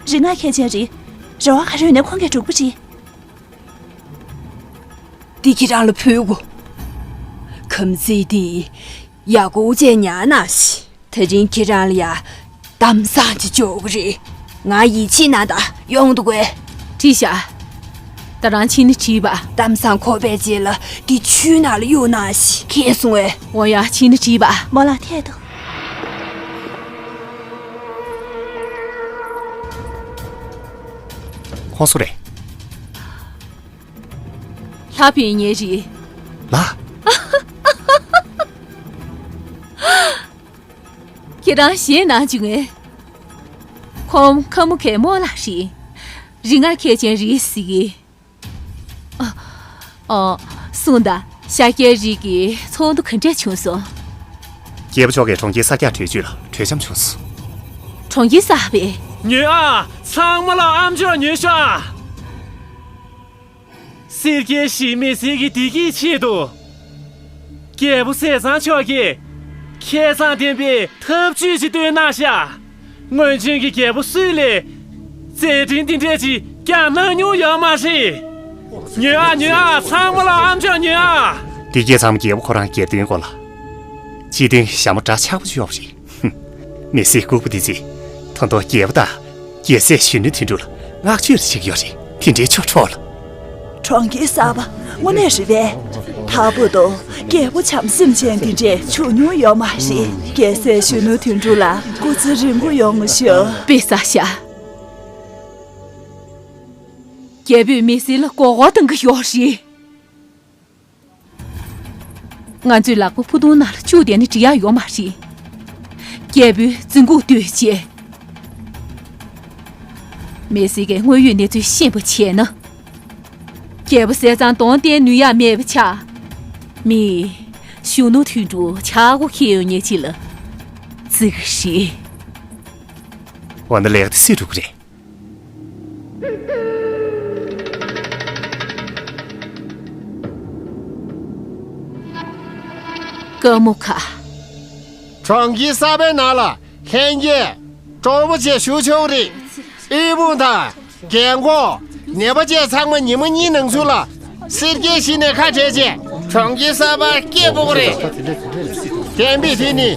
རིག་སྔགས་མཁས་ཅན་རེད། རེ་བ་ག་རེ་ཡོད་ནའི་ཁོང་གིས་སྒྲུབ་པ་རེད། འདི་ཁྱེད་རང་ལ་ཕུལ་དགོས། ཁམས་ཚིག་འདི་ཡག་པོ་བྱས་ཉར་གནང་ཞིག་དེ་རིང་ཁྱེད་རང་ལ་ཡ་གཏམ་བཟང་ཅིག་འབྱོར་གི་རེད། ང་ཡིད་ཆེས་གནང་དང་། ཡོང་འདུག་གས། བྲིས་ཤག་ད་རང་ཕྱིན་ནས་བྲིས་པ། གཏམ་བཟང་ཁོ་པའི་རྗེས་ལ་འདི་ཆུའི་ནང་ལ་གཡུག་གནང་ཞིག་མཁྱེན་སོང་ངས། འོ་ཡ། ཕྱིན་ནས་བྲིས་པ། རྨོ་ལགས་ཐད་དོ། ཁོང་སུ་རེད། ལྷ་ཕིན་ངེ་རི། ལ། ཁྱེད་རང་ཞེད་སྣང་བྱུང་ངས། ཁོང་ཁ་མོ་ཁའི་རྨོ་ལགས་རེད། རིག་སྔགས་མཁས་ཅན་རེད་ཟེར་གི། ཨ། ཨ། གསུངས་དང་། ཤཱཀྱའི་རིགས་ཀྱི་ཚོགས་འདུ་ག་འདྲས་བྱུང་སོང་། རྒྱལ་པོ་མཆོག་གིས་གྲོང་ཁྱེར་གསར་རྒྱག་གྲོས་ཆོད་ལ་གྲོས་འཆམ་བྱུང་སོང་། གྲོང་ཁྱེར་གསར་པས། ཉོན་ཨ། ཚང་མ་ལ་ཨ་མཆོག་ཉོན་ཤོག་ཨ། སེར་སྐྱའི་གཞིས་མི་སེར་གྱི་བདེ་སྐྱིད་ཆེད་དུ། རྒྱལ་པོ་ཟས་གཙང་མཆོག་གིས་ཁྱད་མཚར་ལྡན་པའི་ཐབས་ཇུས་ཤིག་བཏོན་གནང་ཤག་སྔོན་བྱོན་གྱི་རྒྱལ་པོ་སུ་ལས་མཛད་འཕྲིན་འདི་འདྲས་ཅིག་བསྐྱངས་གནང་མྱོང་ཡོད་མ་རེད། ཉོན་ཨ། ཉོན་ཨ། ཚང་མ་ལ་ཨ་མཆོག་ཉོན་ཨ། འདི་སྐད་ཚང་མ་རྒྱལ་པོ་ཁོ་རང་སྒེར་དོན་སྐོར་ལ། སྤྱི་དོན་ཞྭ་མོ་འདྲ་ཆགས་པོ་ཅིག་ཡོད་པ་རེད། མི་སེར་ལྐུགས་པ་འདི་ཚོས་ད་དུང་རྒྱལ་པོ་དང་རྒྱལ་སྲས་གཞོན་ནུ་དོན་གྲུབ་ལ་བསྔགས་བརྗོད་རེ་བྱེད་ཀྱི་ཡོད་རེད། དེ་འདྲའི་ཆོ་འཕྲུལ་ལ། གྲོང་ཁྱེར་གསར་པ་དངོས་གནས་རེད་པས། ད་བར་དུ་རྒྱལ་པོ་བྱམས་སེམས་ཅན་དེ་འདྲས་བྱུང་མྱོང་ཡོད་མ་རེད། རྒྱལ་སྲས་གཞོན་ནུ་དོན་གྲུབ་ལ་སྐུ་ཚེ་རིང་པོ་ཡོང་ཤོག་དཔེ་གསར་ཤག་རྒྱལ་པོས་མི་སེར་ལ་མགོ་སྐོར་གཏོང་གི་ཡོད་རེད། ང་ཚོས་ལག་པ་ཕུ་ཐུང་ནང་ལ་བཅུག་བསྡད་ན་འགྲིག་ཡག་ཡོད་མ་རེད། རྒྱལ་པོའི་རྫུན་སྒོ་བརྟོལ་བྱས། མི་སེར་གྱི་དངོས་ཡོད་གནས་ཚུལ་ཤེས་པ་བྱས་ན། རྒྱལ་པོ་ཟས་གཙང་གདོང་བསྟན་ནུས་ཡག་མེད་པ་ཆགས། མི། གཞོན་ནུ་དོན་གྲུབ་ཆག་སྒོ་ཁེལ་ཡོང་ཉེན་ཆེ་ལ། བརྩི་གི་རེད། འོ་ན་ལས་ཀ་དེ་སུས་སྒྲུབ་ཀྱི་རེད། ཀ་མུ་ཁ། གྲོང་ཁྱེར་གསར་པའི་ནང་ལ་ལྷན་རྒྱས་སྤྲོ་པོ་བྱས་བཞུགས་ཆོག་རེད། དབུལ་ཕོངས་དང་རྒན་འཁོགས་ནད་པ་བཅས་ཚང་མ་ཉི་མ་གཉིས་ནང་ཚུད་ལ་སེར་སྐྱའི་གཞི་ནས་ཁ་བྲལ་རྗེས་གྲོང་ཁྱེར་གསར་པར་སྐྱེལ་དགོས་པ་རེད། གཏན་འབེབས་དེ་ནི་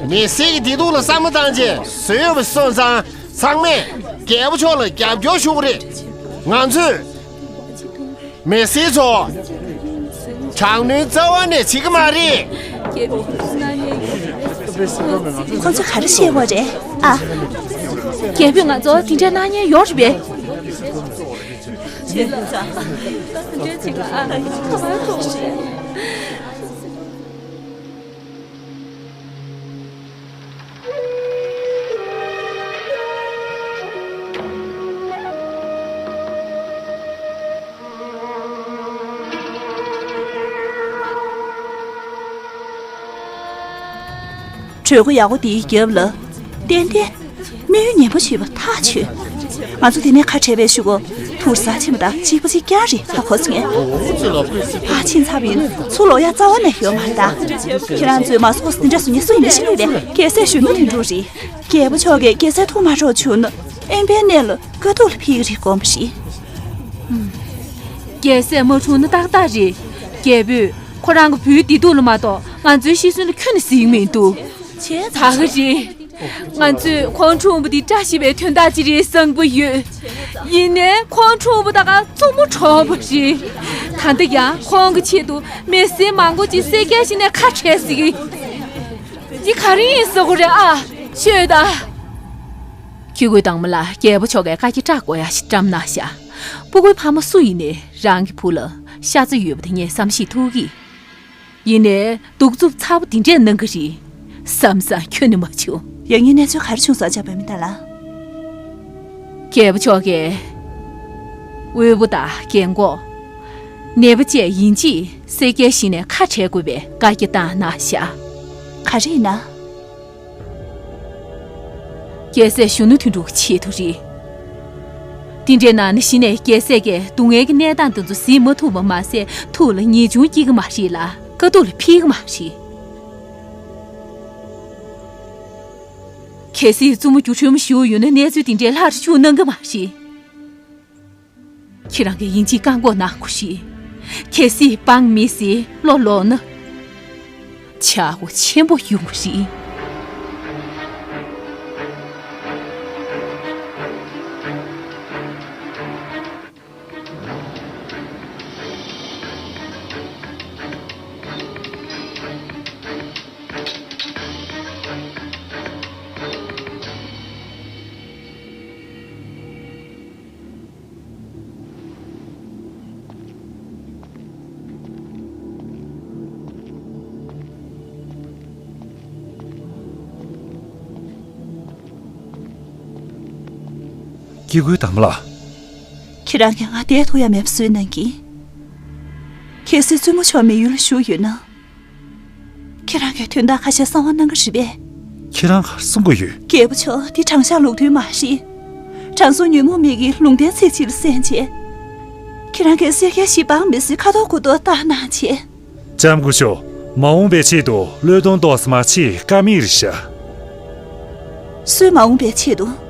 མི་སེར་གྱི་བདེ་སྡུག་ལ་བསམ་བློ་བཏང་རྗེས་བཟོས་ཡོད་པ་སོང་ཙང་ཚང་མས་རྒྱལ་པོ་མཆོག་ལ་རྒྱབ་སྐྱོར་ཞུ་དགོས་རེད། ང་ཚོས། མི་སེར་ཚོ། དྲག་གནོན་རྩ་བ་ནས་བྱེད་ཀྱི་མ་རེད། ཁོ་ཚོས་ག་རེ་བཤད་ཡོད་རེད་ཨ། རྒྱལ་པོས་ང་ཚོ་དེ་འདྲའི་གནང་མཁན་ཡོད་རེད་པས། གྲོས་འགོ་ཡག་པོ་འདིའི་རྒྱབ་ལ། ཏན་ཏན། དམིགས་ཡུལ་ངན་པ་ཞིག་ཡོད་པ་ཐག་ཆོད། ང་ཚོ་དེ་ནས་ཁ་བྲལ་བའི་གཞུག་གུ་དུར་ས་ཆེན་པོ་དང་གཅིག་པ་གཅིག་རྐྱང་རེད་ཧ་གོ་སོང་ངས། ཕར་ཕྱིན་ཚར་བ་ཡིན་ཚུར་ལོག་ཡ་རྩ་བ་ནས་ཡོད་མ་རེད་ད། ཁྱེད་རང་ཚོས་མ་སོགས་འདི་འདྲ་སུ་ཉེ་སུ་ཡིན་ན་ཤེས་ཀྱི་རེད། རྒྱལ་སྲས་གཞོན་ནུ་དོན་གྲུབ་རེད། རྒྱལ་པོ་མཆོག་གིས་རྒྱལ་སྲས་ཐུག་མ་འགྲོ་བྱུང་ན་དབེན་པའི་གནས་ལ་དཀའ་སྡུག་ལ་ཕེབས་ཀྱི་རེད་དགོངས་པ་རེད། རྒྱལ་སྲས་མ་འཁྲུངས་ན་ཏག་ཏག་རེད། རྒྱལ་པོས་ཁོ་རང་གི་བུའི་བདེ་སྡུག་ལ་མ་གཏོགས་ང་ཚོའི་ཤི་གསོན་ལ་ཁྱོན་ནས་གཟིགས་མི་འདུག་ད་ག་རེད། ང་ཚོས་ཁོང་འཁྲུངས་པ་འདི་བཀྲ་ཤིས་པའི་དོན་དག་ཅིག་རེད་བསམ་གྱི་ཡོད། ཡིན་ནའི་ཁོང་འཁྲུངས་པ་ད་ག་བཙུན་མོ་གྲོངས་པ་རེད། ད་ལྟ་ཡང་ཁོང་གི་ཆེད་དུ་མི་སེར་མང་པོ་ཅིག་སེར་སྐྱའི་གཞི་ནས་ཁ་བྲལ་ཟིག་འདི་ག་རེ་ཡིན་ཟེར་དགོས་རེད་ཨ། ཤོད་ད། ཁྱི་གུའི་དྭངས་མ་ལ་རྒྱལ་པོ་མཆོག་གིས་བཀའ་རྒྱ་བསྒྲགས་དགོས་ཡ་ཞིག་བཀྲམ་གནང་ཤག་སྤུ་གུའི་ཕ་མ་སུ་ཡིན་ནའི་རང་གི་བུ་ལ་ཤ་ཚ་ཡོད་པ་དེ་ངས་བསམ་ཤེས་ཐུབ་ཀྱི། ཡིན་ནའི་གདུག་རྩུབ་ཚ་པོ་དེ་འདྲས་གནང་གི་རེད་བསམ་བསམ་ཁྱོན་ནས་མ་བྱུང་། ཡང་སྙིང་ནས་ཚོད་ག་རེ་བྱུང་སོང་ཨ་ཅག་བུད་མེད་ད་ལ། རྒྱལ་པོ་མཆོག་གིས་དབུལ་པོ་དང་རྒན་འཁོགས། ནད་པ་བཅས་ཡིན་གཅིག་སེར་སྐྱའི་གཞི་ནས་ཁ་བྲལ་དགོས་པའི་བཀའ་རྒྱ་བཏང་གནང་ཤག་ག་རེ་ཡིན་ན། རྒྱལ་སྲས་གཞོན་ནུ་དོན་གྲུབ་ཀྱི་ཆེད་དུ་རེད། དེ་འདྲའི་ནང་ནས་གཞི་ནས་རྒྱལ་སྲས་ཀྱིས་སྡུག་བསྔལ་གྱི་གནས་སྟངས་དེ་ཚོ་གཟིགས་མ་ཐུབ་པ་མ་ཟད་ཐུགས་ལ་ངེས་འབྱུང་སྐྱེ་གི་མ་རེད་ལ་དཀའ་སྡུག་ལ་འཕིག་གི་མ་རེད། གལ་སྲིད་བཙུན་མོ་སྒྱུ་འཕྲུལ་མ་ཞུགས་ཡོད་ན་གནས་ཚུལ་དེ་འདྲའི་ལྷག་ཏུ་ཤུགས་གནང་གི་མ་རེད། ཁྱེད་རང་གིས་ཡིན་གཅིག་བཀག་འགོག་གནང་དགོས་ཤིག་གལ་སྲིད་འབངས་མི་སེར་བློ་ལོག་ན། ཆག་སྒོ་ཆེན་པོ་ཡོང་གི་རེད། སྐྱེ་དགུའི་དམ་ལ། ཁྱེད་རང་གིས་ང་བསྡད་ཐུབ་ཡ་མེད་པ་བཟོས་གནང་གི། གལ་སྲིད་བཙུན་མོ་མཆོག་མི་ཡུལ་ལ་བཞུགས་ཡོད་ན། ཁྱེད་རང་གིས་དོན་དག་ཁ་ཤས་གསང་བ་གནང་གི་རེད་པས། ཁྱེད་རང་ག་རེ་གསུང་གི་ཡོད། རྒྱལ་པོ་མཆོག་འདི་དྲང་གཞག་ལུགས་མཐུན་མ་རེད། དྲང་སྲོང་ཉོན་མོངས་མི་གི་ལུང་བསྟན་ཚིག་གཅིག་ལ་གསན་བྱས། ཁྱེད་རང་གིས་སེར་སྐྱའི་གཞི་འབངས་མི་སེར་ཁ་དོག་མགོ་དོག་བལྟ་གནང་བྱས། ལྕམ་སྐུ་ཞབས། མ་འོངས་པའི་ཆེད་དུ་བློས་གཏོང་ཏོག་ཙམ་ཆེས་དཀའ་མོ་རེད་ཤག་སུའི་མ་འོངས་པའི་ཆེད་དུ།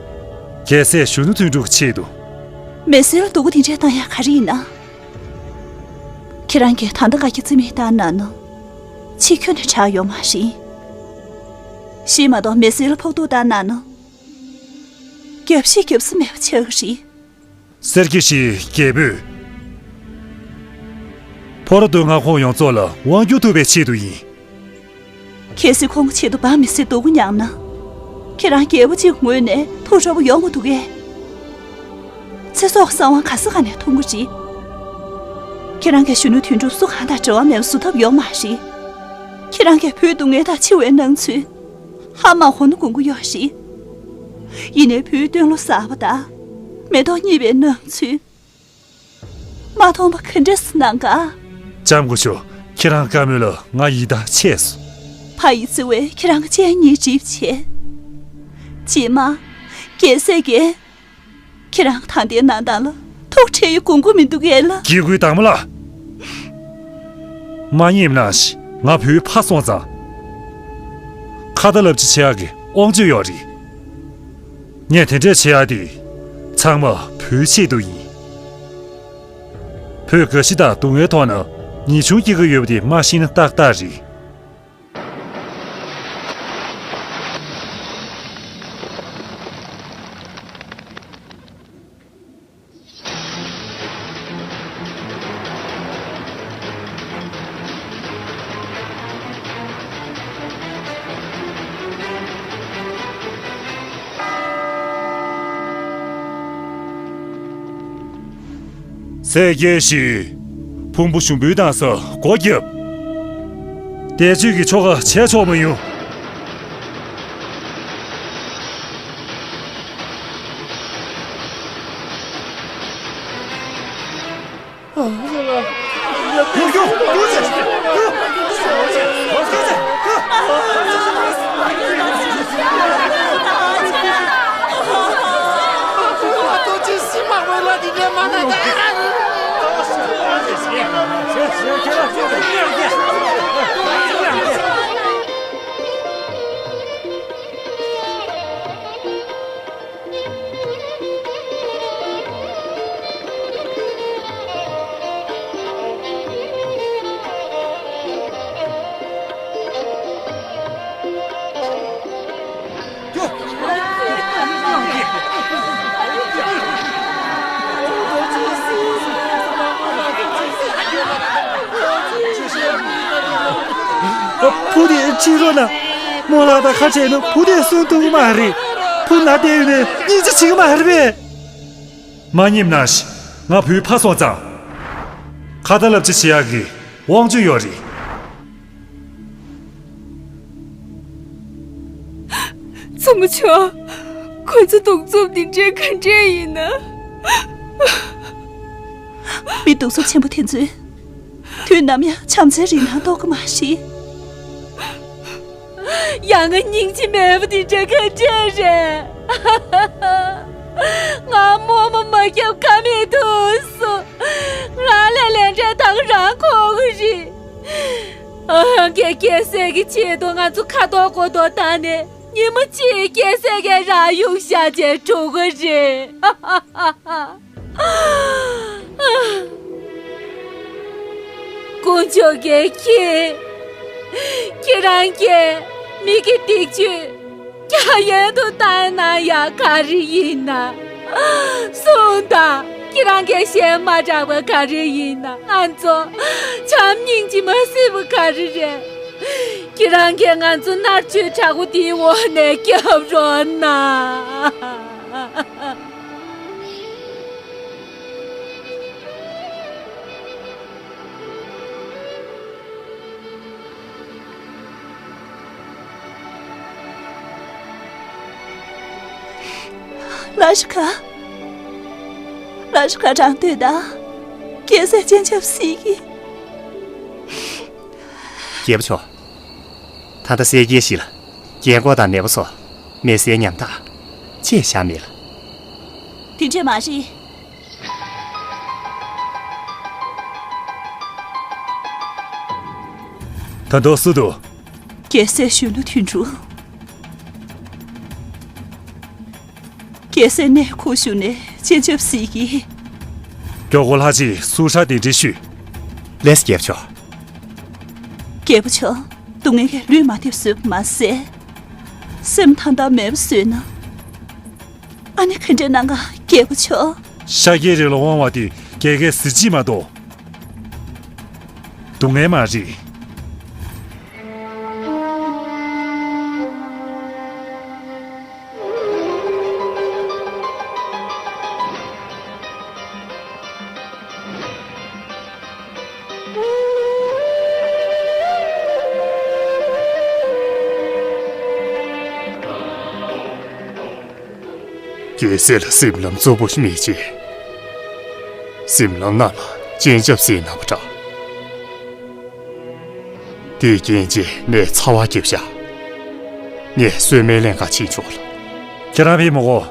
རྒྱལ་སྲས་གཞོན་ནུ་དོན་གྲུབ་ཀྱི་ཆེད་དུ། མི་སེར་ལ་སྡུག་པོ་དེ་འདྲས་བཏང་ཡ་ག་རེ་ཡིན་ན། ཁྱེད་རང་གིས་ད་ལྟ་བཀའ་རྒྱ་རྩིས་མེད་བཏང་གནང་ན། ཕྱིས་ཁྱོན་ནས་དྲག་ཡོང་མ་རེད། གཞི་མ་གཏོགས་མི་སེར་ལ་ཕོག་ཐུག་བཏང་གནང་ན། རྒྱབ་བཤིག་རྒྱབ་ས་མེད་པ་ཆགས་ཀྱི་རེད། སེར་སྐྱའི་གཞིའི་རྒྱལ་པོས། ཕོ་རབ་མདོ་སྔགས་ཁོངས་ཡོངས་རྫོགས་ལ་དབང་བསྒྱུར་ཐུབ་པའི་ཆེད་དུ་ཡིན། གལ་སྲིད་ཁོང་གི་ཆེད་དུ་འབངས་མི་སེར་སྡུག་པོ་མྱངས་ན། ཁྱེད་རང་རྒྱལ་པོ་གཅིག་ངོས་ནས་ཐུགས་སྤྲོ་པོ་ཡོང་མི་འདུག་གས། ཚེ་སྲོག་གི་གསང་བ་ག་ས་ག་ནས་ཐོན་གྱི་རེད། ཁྱེད་རང་གིས་གཞོན་ནུ་དོན་གྲུབ་སུ་གང་དང་འབྲེལ་བ་མེད་པ་བཟོ་ཐབས་ཡོད་མ་རེད། ཁྱེད་རང་གིས་བུའི་སྡུག་བསྔལ་དང་འཆི་བའི་སྣང་ཚུལ། ཧ་མ་གོ་ན་དགོངས་ཀྱི་ཡོད་རེད། ཡིན་ནའི་བུའི་སྟོན་ལོ་གསར་པ་དང་། མེ་ཏོག་རྙེད་པའི་སྣང་ཚུལ། མ་མཐོང་པ་ག་འདྲས་སུ་སྣང་ག་ལྕམ་སྐུ་ཞབས། ཁྱེད་རང་བཀའ་མོལ་ལ་ང་ཡིད་ཐང་ཆད་སོང་། ཕ་ཡི་བརྩེ་བས་ཁྱེད་རང་གི་སྤྱན་གཉིས་འགྲིབ་བྱས། རྗེས་མ། རྒྱལ་སྲས་ཀྱིས། ཁྱེད་རང་ད་ལྟའི་གནས་སྟངས་ལ་ཐུགས་ཁྲལ་ཡི་དགོངས་ཀྱི་མི་འདུག་གས་ལ། སྐྱེ་དགུའི་དྭངས་མ་ལགས། མ་ཉེས་གནང་ཞིག་ང་བུའི་ཕ་སོང་ཙང་ ཁ་ཏ་ལབ་ཅི་བྱེད་ཡག་གི་དབང་ཆ་ཡོད་རེད། ངས་དེ་འདྲས་བྱེད་ཡག་དེ་ཚང་མ་བོད་ཆེད་དུ་ཡིན། བོད་དགའ་ཞི་དང་སྡུག་བསྔལ་ཐོག་ན་ཉེས་ཆུང་སྐྱེ་གི་ཡོད་པ་དེ་མ་ཤེས་ན་ཏག་ཏག་རེད། སྲས་སྐྱེས་ཞིག་ཕུང་པོ་ཞུམ་པོའི་གདན་ས་སྒོ་བརྒྱབ། བཟླས་བརྗོད་ཀྱི་ཆོ་ག་བྱས་ཆོག་མ་ཡོང་། བུ་དེ་ཁྲིད་རོགས་གནང་། རྨོ་ལགས་དང་ཁ་བྲལ་ན་བུ་དེ་གསོན་ཐུབ་ཀྱི་མ་རེད། བུ་ན་བསྡད་ཡོད་ནས་སྙིང་རྗེ་བྱེད་ཀྱི་མ་རེད་པས། མ་ཉེས་ན་ཤི། ང་བུ་ཕ་སོང་ཙང་། ཁ་ཏ་ལབ་ཅི་བྱེད་ཡག་གི་དབང་ཆ་ཡོད་རེད། མཚོ་མོ་ཆོ། ཁོ་ཚོ་གདུག་རྩུབ་འདི་འདྲའི་ག་འདྲས་ཡིན་ན། མི་གདུག་རྩུབ་ཆེན་པོ་དེ་ཚོས་དུས་ནམ་ཡང་བྱམས་བརྩེའི་རིགས་ནང་གཏོགས་ཀྱི་མ་རེད། ཡང་ང་སྙིང་རྗེ་མེད་པ་འདི་འདྲ་ག་འདྲས་རེད། ང་རྨོ་མོ་མ་སྐྱབས་ཁ་མེད་དུ་སོང་། ང་ལ་ལས་འབྲས་ད་ག་རང་ཁོག་གི་རེད། ཨ་ཧང་གི་རྒྱལ་སྲས་ཀྱི་ཆེད་དུ་ང་ཚོ་ཁ་ཐོག་མགོ་ཐོག་བཏང་ནས་ཉི་མ་གཅིག་རྒྱལ་སྲས་ཀྱི་རང་ཡུག་བཞག་བྱས་འགྲོ་གི་རེད། དཀོན་མཆོག་གིས་ཁྱེད། ཁྱེད་རང་གིས་མི་གི་སྡིག་སྤྱོད་རྒྱ་ཡན་དུ་བཏང་ན་ཡང་ག་རེ་ཡིན་ན། གསུངས་དང་། ཁྱེད་རང་གིས་གཞན་མ་དྲག་པ་ག་རེ་ཡིན་ན། ང་ཚོ་བྱམས་སྙིང་རྗེ་མ་སྲིད་པ་ག་རེ་རེད། ཁྱེད་རང་གིས་ང་ཚོ་མནར་གཅོད་དྲག་པོ་འདིའི་འོག་ནས་སྐྱོབ་རོགས་གནང་། ལ་ཤི་ཁ། ལ་ཤི་ཁ་དྲང་དོད་དང་། རྒྱལ་སྲས་སྤྱན་ཆབ་གཟིགས་ཀྱིས། རྒྱལ་པོ་མཆོག། ད་ལྟ་སྲས་སྐྱེས་ཞིག་ལ་རྒྱལ་མགོ་དང་མེས་པོ་སོགས་མེ་སྲེག་ཉམ་ཐག་ཅེས་བཞག་མེད་ལ། དེ་འདྲས་མ་རེད། ད་དུང་སུ་འདུག། རྒྱལ་སྲས་གཞོན་ནུ་དོན་གྲུབ། རྒྱལ་སྲས་གནས་ཁུག་བཞུགས་ནས་སྤྱན་ཆབ་གཟིགས་ཀྱིས། མགྱོགས་པོ་ལྷ་རྗེས་སུ་ཧྲ་དེ་འདྲ་ཞུས། ལགས་རྒྱལ་པོ་མཆོག། རྒྱལ་པོ་མཆོག། སྡུག་བསྔལ་གྱིས་ལུས་མ་བདེ་བཟོས་པ་མ་ཟད། སེམས་ཐང་ཐང་མེད་པ་བཟོས་ན། ཨ་ནི་ག་འདྲ་གནང་ག་རྒྱལ་པོ་མཆོག། ཤཱཀྱའི་རིགས་ལ་དབང་བ་དེ་རྒྱལ་ཁའི་གཟི་བརྗིད་མ་གཏོགས་སྡུག་བསྔལ་མ་རེད། རྒྱལ་སྲས་ལ་སེམས་ལམ་རྩུབ་པོ་ཞིག་མེད་ཅེས། སེམས་ལམ་ནང་ལ་སྤྱན་ཆབ་གཟིགས་གནང་བ་འདྲ། དེའི་རྐྱེན་བྱས་ངས་ཚ་བ་རྒྱབ་བཞག། ངས་གསོལ་སྨན་ལེན་ག་ཕྱིན་ཆོག་ལ། ཁྱེད་རང་ཕེབས་མི་དགོས།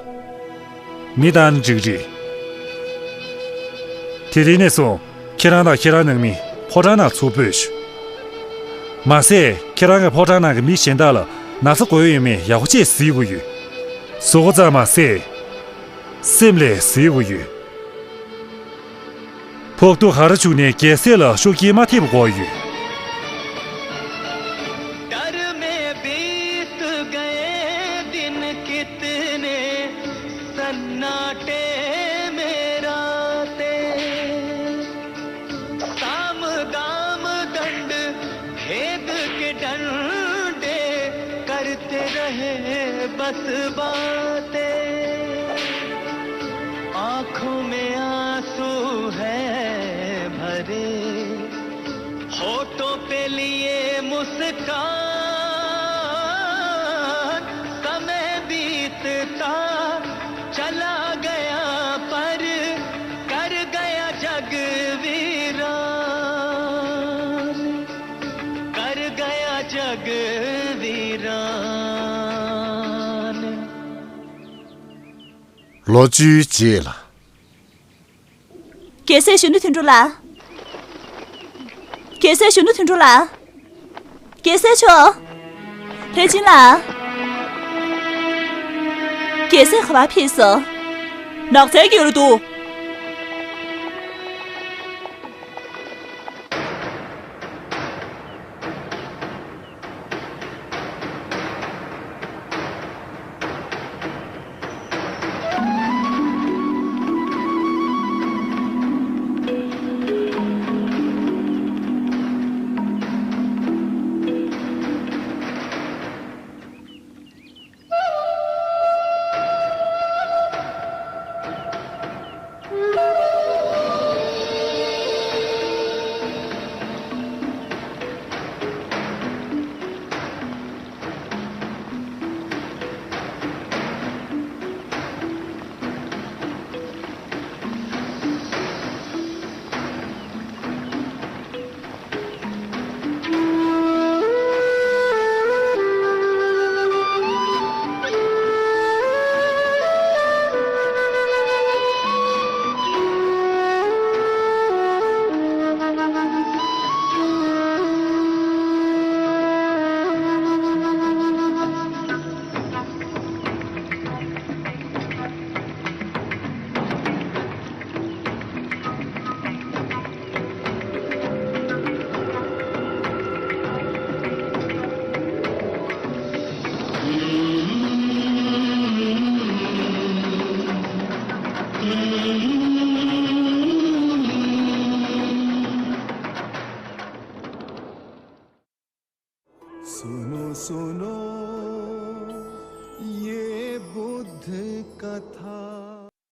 མི་བཏང་འགྲིག་རེད། དེ་རིང་ནས་བཟུང་ཁྱེད་རང་དང་ཁྱེད་རང་ནང་མི་ཕོ་བྲང་ནང་ཚུར་སྤོས་ཤོག། མ་ཟད་ཁྱེད་རང་གི་ཕོ་བྲང་ནང་གི་མི་གཞན་དག་ལ་ ན་ཚ་འགོས་ཡོད་མེད་ཡག་པོ་བྱས་གཟིགས་དགོས་ཡོད། གཟུགས་པོ་ཙམ་མ་ཟད། སེམས་ལ་གཟིགས་དགོས་ཡོད། ཕོག་ཐུག་ཧ་ར་བྱུང་ནས་རྒྱལ་སྲས་ལ་ཤུགས་རྐྱེན་མ་ཐེབས་པ་དགོས་ཡོད། डर में बीत गए दिन कितने, सन्नाटे में रातें। साम दाम दंड भेद के डंडे करते रहे बस बातें। आंखों में आंसू है भरे, होठों पे लिए मुस्कान। समय बीतता चला गया पर कर गया जग वीरान, कर गया जग वीरान। ལོ་བཅུའི་རྗེས་ལ། རྒྱལ་སྲས་གཞོན་ནུ་དོན་གྲུབ་ལགས། རྒྱལ་སྲས་གཞོན་ནུ་དོན་གྲུབ་ལགས། རྒྱལ་སྲས་མཆོག་ལྷས་བྱིན་ལགས། རྒྱལ་སྲས་ག་པར་ཕེབས་སོང་། ནགས་ཚལ་གྱི་ཡུལ་དུ། सुनो सुनो ये बुद्ध कथा।